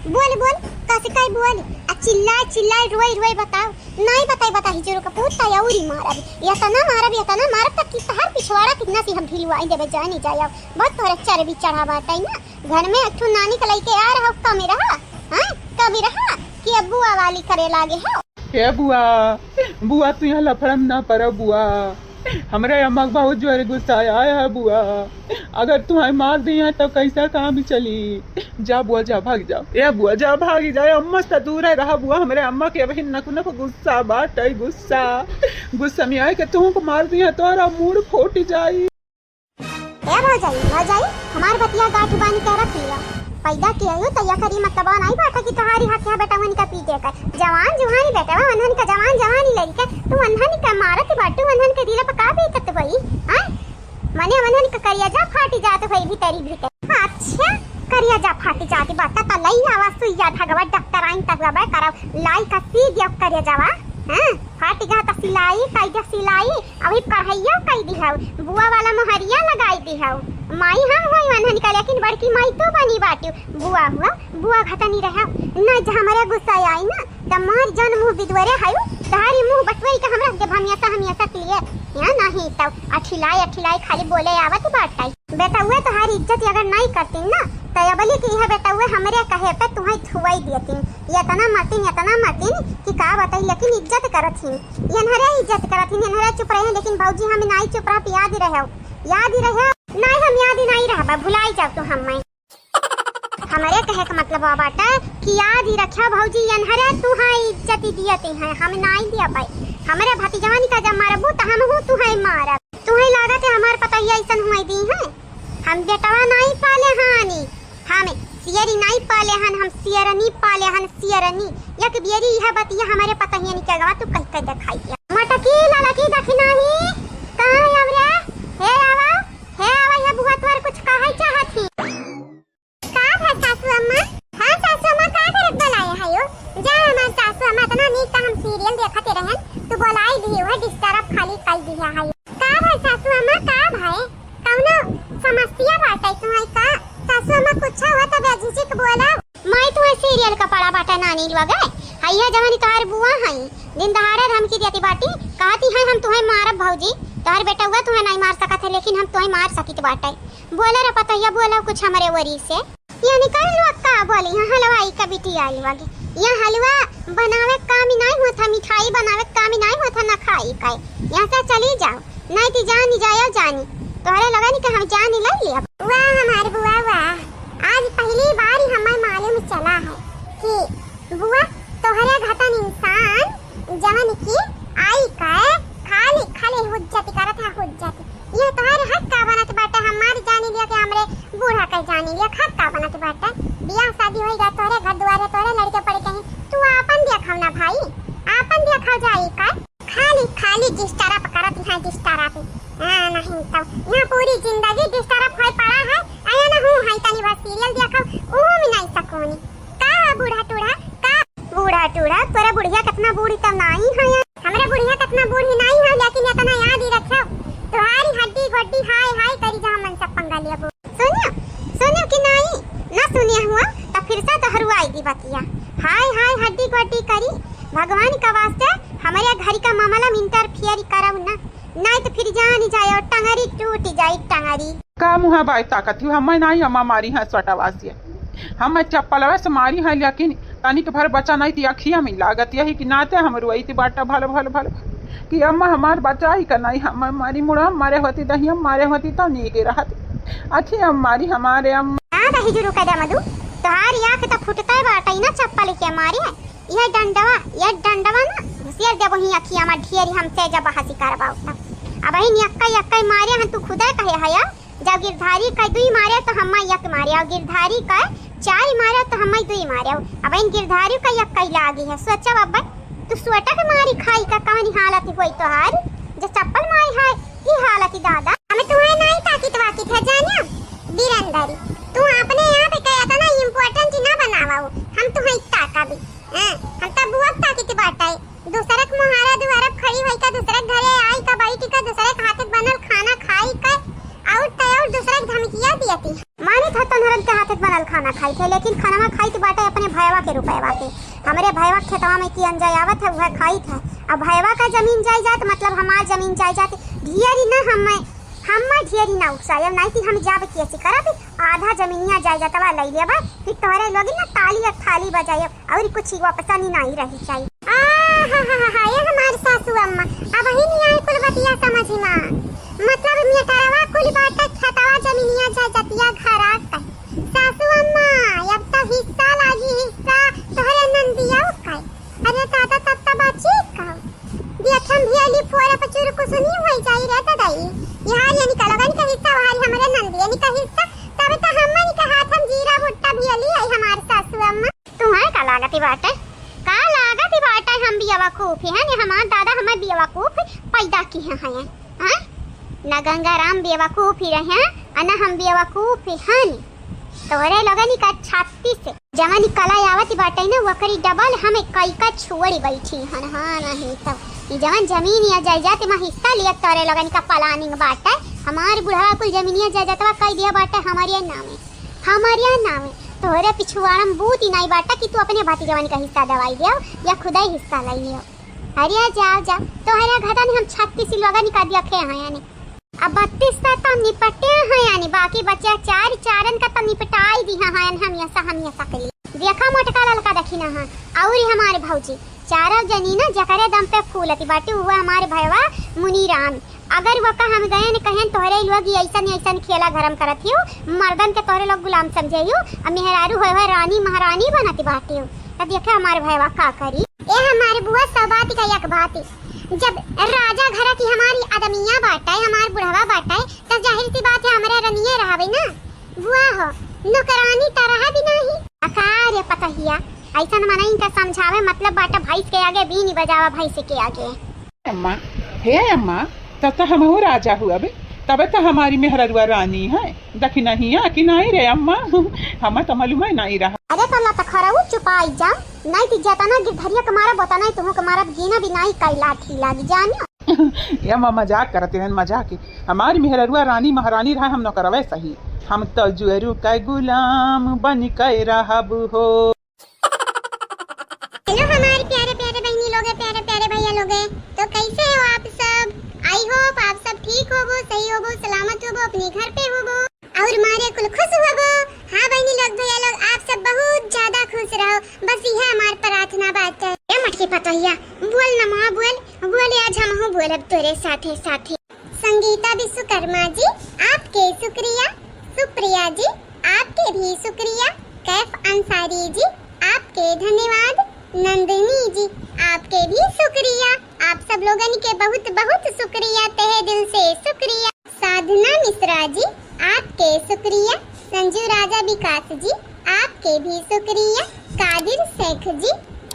बोल बोल, कस काई बोल, आ चिल्लाए चिल्लाए रोए रोए बताओ। नाई बताई बताई जोरो का पूत ता अउरी मारब, यतना मारब, यतना मारब तक कि तहार पिछवाड़ा कितना सी हम ढिलवाई देबे जानी जाया। बहुत तोहरा चर्बी चढ़ा बाटे ना, घर में एक ठो नानी के लइके आ रहा, कमी रहा, हाँ, कमी रहा कि अब बुआ वाली करे लागे हो। हे बुआ, बुआ तू यहाँ लफड़ा में ना पड़ा बुआ। हमरे अम्मा के बहुत जोर गुस्सा आया है बुआ। अगर तुम्हें मार दी है तो कैसा काम चली? जा बुआ जा, भाग जा। ए बुआ जा, भाग जा। अम्मा से दूर है रहा बुआ। हमरे अम्मा के अभी नक नक गुस्सा बाटे, गुस्सा। गुस्सा में आए के तुमको मार दी है, तोहरा मूड़ फूट जाई। ए भौजाई, भौजाई, हमार बतिया गाँठ बांध के रख लिया। पैदा किया हो तो या करी मतलब नाई बाटा कि तोहारी हाथ यहाँ बेटवन का पीटे का। जवान जुहानी बेटवा, वन्हन का जवान जवानी लड़के, तू वन्हन का मारत बाटू, वन्हन के दिल पर का बीतत होई? हाँ? मने वन्हन का करिया जा फाटी जात होई भीतरी भीतर। अच्छा, करिया जा फाटी जात बाटा, त लई आवा सुइया धगवा डॉक्टर आइन तक दवाई कराओ, लाई का सी दिया करिया जावा। हाँ? फाटी गा त सिलाई, कई दिया सिलाई, अभी कढ़ैया कई दिहौ, बुआ वाला मोहरिया लगाई दिहौ। माई हम होई वन्हन का, लेकिन बड़की माई तो बनी बाटी। बुआ हुआ, बुआ घटनी रहे। न जे हमरे गुस्सा आई ना, त मार जान मुंह बिदवरे हायु, तहारी मुंह बटवई के हमरा के भमियासा हमियासा के लिए। या नहीं तब अठिलाई अठिलाई खाली बोले आवत बाटाई। बेटा हुए तोहारी इज्जत अगर नहीं करती ना, त अबली के यह बेटा हुए हमरे कहे पे तुहई थुआई देती। यतना मतिन, यतना मतिन कि का बताई, लेकिन इज्जत करत ही। यनहरे इज्जत करत ही, यनहरे चुप रहे, लेकिन भौजी हम नाई चुप रह पियादी रहे, याद ही रहे। नाई हम याद ही नहीं रहबा, भुलाई जाओ तो हम मैं। हमरे कहे के मतलब बा बाटे कि याद ही रखिया भौजी, यनहरे तुहई इज्जत ही दियती हैं, हम नाई दिया पाई। हमरे भतीजवानी का जब मारबू त हम हूँ तुहई मारब। तुहई लागत है हमार पतोहिया ऐसन हुआई दी है। हम बेटवा नाई पाले हानी, हम सियरी नाई पाले हन, हम सियरनी पाले हन, सियरनी। एक बियरी यह बतिया हमरे पतोहिया निके गवा तू कह के दिखाई दिया। मटकी ललकी दखिनाही, कहाँ है अब रे? हे आवा, हे आवा, ये बुआ तोर कुछ कहै चाहत ही। का भा सासू अम्मा? हाँ सासू अम्मा, का करत बलाए हयो? जा हमार सासू अम्मा, इतना नीक त हम सीरियल देखत रहन, तू बोलाई दिही, वह डिस्टर्ब खाली कई दिया है। का भा सासू अम्मा, का भाई? कौनो समस्या बाटे तुम्हारी का? सासू अम्मा कुछ हुआ त बेझिझक बोला। माई तुम्हें सीरियल का पड़ा बाटा नानी लोग है। हइया जवानी तोहार बुआ हई, दिन दहाड़े धमकी देती बाटी, कहती है हम तुम्हें मारब भौजी, तोहार बेटउआ तुम्हें नहीं मार सकत है, लेकिन हम तुम्हें मार सकित बाटे। बोला रे पतोहिया, बोला कुछ हमरे ओरी से। यानी कर लोग का बोली, यहाँ हलवाई का बिटिया आई बागी। यहाँ हलवा बनावे काम ही नहीं होता, मिठाई बनावे काम ही नहीं होता, ना खाई का। यहाँ से चली जाओ, नहीं तो जानी जायो जानी। तोहरे लगन के हम जानी ले लिया। वाह हमार बुआ वाह, आज पहली बार ही हमें मालूम चला है कि बुआ तोहरे घटन इंसान जवन की आई के खाली, खाली हुज्जत करत है, हुज्जत। ये तोहरे हक का बनत बाटे, हमार जानी लिया कि हमरे बूढ़ा के जानी लिया, हक का बनत बाटे। बियाह शादी होई गा, तोहरे घर दुआरे, तोहरे लड़के पड़के हैं, तू आपन देखा ना भाई, आपन देखा जाई का। खाली, खाली डिस्टर्ब करत है, डिस्टर्ब। हाँ, नहीं तो यहाँ पूरी जिंदगी डिस्टर्ब होए पड़ा है। आया ना हूँ, है तनी बस सीरियल देखा, वो भी नहीं सकोनी। का बूढ़ा टूढ़ा, का बूढ़ा टूढ़ा, तोरा बुढ़िया कितना बूढ़ी तो नहीं है। हमरा बुढ़िया कितना बूढ़ी नहीं है, लेकिन इतना याद ही रखो, तुम्हारी हड्डी गोड्डी हाय हाय करी जहाँ मन सब पंगा लिया। सुनियो, सुनियो कि नहीं, ना सुनिया हुआ, तो फिर से तो हरुआई दी बतिया। हाय हाय हड्डी गोड्डी करी, भगवान का वास्ते हमारे घर का मामला में इंटरफियर करब ना, नहीं तो फिर जान जाए और टंगरी टूट जाए टंगरी। का मुँह बाय ताकत ही, हमें नहीं अम्मा मारी है सटवा से। हम चप्पलवे से मारी है, लेकिन तनिक भर बचा नहीं थी, अखिया में लागत यही कि नाते हम रोई थी बाटा भल भल भल कि अम्मा हमार बचाई का नहीं, हम मारी मुड़ा मारे होती, दहिया मारे होती तो नीके रहत। अखिया में मारी हमारे अम्मा। ना दही जुरू कदा मधु, तोहार आँख तो फुटते बाटे ना चप्पल के मारे। यह डंडवा, यह डंडवा ना घुसियर देबो ही अखिया में ढेरी हमसे जब हंसी करबाओ तब। अब ही यक्का यक्का मारे हन तू खुदे कहे है। जब गिरधारी का दुई मारे तो हम्मा यक मारे, और गिरधारी का चार मारे तो हम्मा दुई मारे। अब इन गिरधारी का यक कई लागी है, सोचा बाबा, तू सोटा के मारी खाई का कौन हालत होई तोहार, जो चप्पल मारी है, ई हालत ही दादा। हम तो बाकी था जानिया, बीरंदरी, तू अपने आप के इतना important ना बनावा हो, हम तुम्हें ताका भी, हैं, हम तब वो ताकी थी बाटा है, दूसरक मुहारा दुआरा खड़ी होई का, दूसरक घरे आई का, बैठी का, दूसरक हाथे बनल खाना खाई का, और तय और दूसरक धमकिया दिया थी। माने था तोहरन के हाथे बनल खाना खाई थे, लेकिन खाना खाई थी बाटे अपने भयवा के रुपयवा के। हमरे भयवा के खेतवा में की अंजा आवत है, वह खाई थे। अब भयवा का जमीन जायदाद, मतलब हमार जमीन जायदाद, ढेरी ना हम, हम ढेरी ना उकसायब, नहीं कि हम जाब केसी करब, आधा जमीनिया जायदादवा ले लेबा, फिर तोहरे लोगी ना ताली और थाली बजायब, और कुछ ही वापस नहीं, नहीं रही चाहिए। आहाहाहा, ये हमार सासू अम्मा, अब ही नहीं आए कुल बतिया समझ में। मतलब मेटरवा कुल बाटे खेतवा जमीनिया जायदादिया घरा का। सासू अम्मा, अब तो हिस्सा लागी हिस्सा तोहरे नंदिया का। अरे दादा, तब तो बाची का। देखम भी अली फोरा पर चुरकुसुनी हो जाई रे दादाई। यहाँ ये निकलगन का हिस्सा, वहारी हमरे नंदिया का हिस्सा, तब तो हमन का हाथ हम जीरा भुट्टा भी अली आई हमार सासू अम्मा। तुम्हें का लागत बाटे? का लागत बाटे हम बेवकूफ हन? हमार दादा हमें बेवकूफ पैदा किहे हैं, हाँ? न गंगाराम बेवकूफ ही रहे, अ न हम बेवकूफ हन। तोहरे लोगन का छाती से जवन कला आवत बाटे ना, वकरी डबल हम कई का छोड़ बैठी हन, हाँ, नहीं तो ई जवन जमीन या जायदाद में हिस्सा लिया तोहरे लोगन का planning बाटे, हमार बुढ़वा कुल जमीनिया जायदादवा कई दिया बाटे हमारे नामे। हमार यह नाम है, तोहरे पिछुआड़ा में बूत ही नहीं बाटा कि तू अपने भतीजवन का हिस्सा दवाई दियो या खुदा ही हिस्सा लाई लियो। अरे जाओ, जाओ, तोहरे घटा ने हम छत्तीस लोगन का दिया खे हैं यानी। अब बत्तीस का तो निपटे हैं यानी, बाकी बचे चार, चारन का तो निपटाई दी हैं यानी, हम ऐसा, हम ऐसा करी। देखा मोटका ललका देखी ना, हाँ, और ही हमारे भौजी, चारों जनी ना जकरे दम पे फूलती बाटी, हुआ हमारे भयवा मुनीराम। अगर वका हम गए न कहेन तोहरे लोग ऐसन ऐसन खेला धर्म करत हियो, मर्दन के तोहरे लोग गुलाम समझे हियो, अब मेहरारू होए होए रानी महारानी बनत बाटे हो, त देखे हमार भयवा का करी। ए हमार बुआ, सब बात का एक बात, जब राजा घर की हमारी आदमिया बाटे, हमार बुढ़वा बाटे, त जाहिर सी बात है हमरे रनिये रहबे ना। बुआ हो, नौकरानी त रहा भी नहीं। अका रे पतहिया, ऐसन मनई का समझावे मतलब बाटे भैंस के आगे बीन बजावा भैंस के आगे। अम्मा, हे अम्मा, तब तो हमहू राजा हुआ बे, तबे तो हमारी मेहररुआ रानी है। देखी नहीं है कि नहीं रे अम्मा, हमें तो मालूम है नहीं रहा। अरे तो ला तो खरऊ चुपाई जा, नहीं तो जतना गिरधरिया के मारब, ओतना ही तुहू के मारब, गीना भी नहीं कई लाठी लागी जानियो। ये अम्मा मजाक करते हैं, मजाक ही। हमारी मेहररुआ रानी महारानी रहा, हम नौकरवे सही, हम तो जुअरू का गुलाम बन के रहब हो। हेलो हमारे प्यारे प्यारे बहनी लोग, प्यारे प्यारे भैया लोग, तो कैसे हो आप सब? I hope आप सब ठीक होबो, सही होबो, सलामत होबो, अपने घर पे होबो और मारे कुल खुश होबो। हाँ बहनी लोग, भैया लोग, आप सब बहुत ज्यादा खुश रहो, बस यह हमार प्रार्थना बाटे। ए मटकी पतोहिया, बोल न माँ, बोल, बोल, आज हमहू बोलब तोरे साथे साथे। संगीता विश्वकर्मा जी, आपके शुक्रिया। सुप्रिया जी, आपके भी शुक्रिया। कैफ अंसारी जी, आपके धन्यवाद। नंदिनी जी, आपके भी शुक्रिया। आप सब लोगन के बहुत बहुत शुक्रिया, तहे दिल से शुक्रिया। साधना मिश्रा जी, आपके शुक्रिया। संजू राजा विकास जी, आपके भी शुक्रिया। कादिर शेख जी,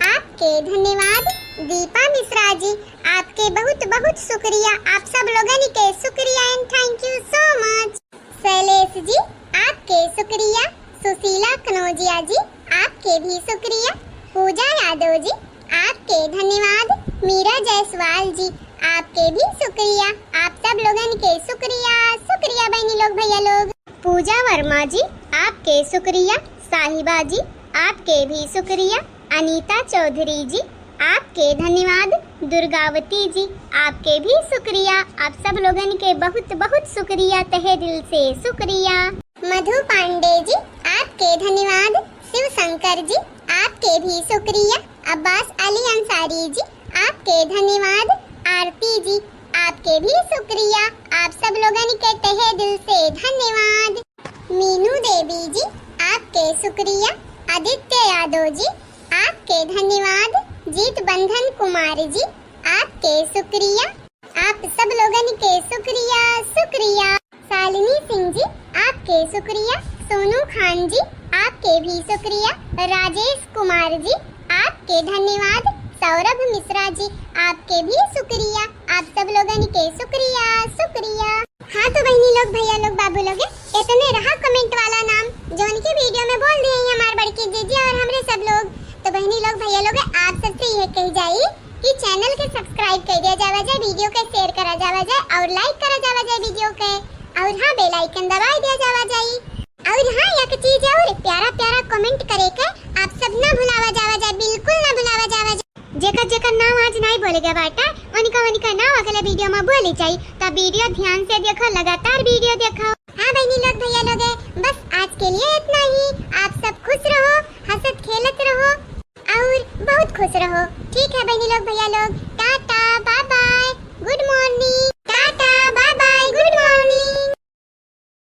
आपके धन्यवाद। दीपा मिश्रा जी, आपके बहुत बहुत शुक्रिया, आप सब लोगन के शुक्रिया and thank you so much। शैलेश जी, आपके शुक्रिया। सुशीला कनौजिया जी, आपके भी शुक्रिया। पूजा यादव जी, आपके धन्यवाद। मीरा जायसवाल जी, आपके भी शुक्रिया, आप सब लोगन के शुक्रिया, शुक्रिया बहनी लोग, भैया लोग। पूजा वर्मा जी, आपके शुक्रिया। साहिबा जी, आपके भी शुक्रिया। अनीता चौधरी जी, आपके धन्यवाद। दुर्गावती जी, आपके भी शुक्रिया, आप सब लोगन के बहुत बहुत शुक्रिया, तहे दिल से शुक्रिया। मधु पांडे जी, आपके धन्यवाद। शिव शंकर जी, आपके भी शुक्रिया। अब्बास अली अंसारी जी, आपके धन्यवाद। आरती जी, आपके भी शुक्रिया, आप सब लोगन के तहे दिल से धन्यवाद। मीनू देवी जी, आपके शुक्रिया। आदित्य यादव जी, आपके धन्यवाद। जीत बंधन कुमार जी, आपके शुक्रिया, आप सब लोगन के शुक्रिया, शुक्रिया। शालिनी सिंह जी, आपके शुक्रिया। सोनू खान जी, आपके भी शुक्रिया। राजेश कुमार जी, आपके धन्यवाद। सौरभ मिश्रा जी, आपके भी शुक्रिया, आप सब लोगन के शुक्रिया, शुक्रिया। हाँ तो बहिनी लोग, भैया लोग, बाबू लोग, इतने रहा comment वाला नाम, जौन की video में बोल दिए हैं हमार बड़की जीजी और हमरे सब लोग। तो बहिनी लोग, भैया लोग, आप सबसे यह कही जाई कि channel के subscribe कर दिया जावा जाए, video के share करा जावा जाए और like करा जावा जाए video के। और हाँ, bell icon दबाई दिया जावा जाए। और हाँ, एक चीज और, प्यारा प्यारा comment करे के आप सब ना भुलावा जावा जाए, बिल्कुल ना भुलावा जावा जाए। जेकर जेकर नाम आज नाई बोले गया बाटा, उनका उनका नाम अगले video में बोली जाई। तो video ध्यान से देखो, लगातार video देखो। हाँ बहिनी लोग, भैया लोग, बस आज के लिए इतना ही। आप सब खुश रहो, हंसत खेलत रहो और बहुत खुश रहो। ठीक है बहिनी लोग, भैया लोग, टाटा, bye bye, good morning।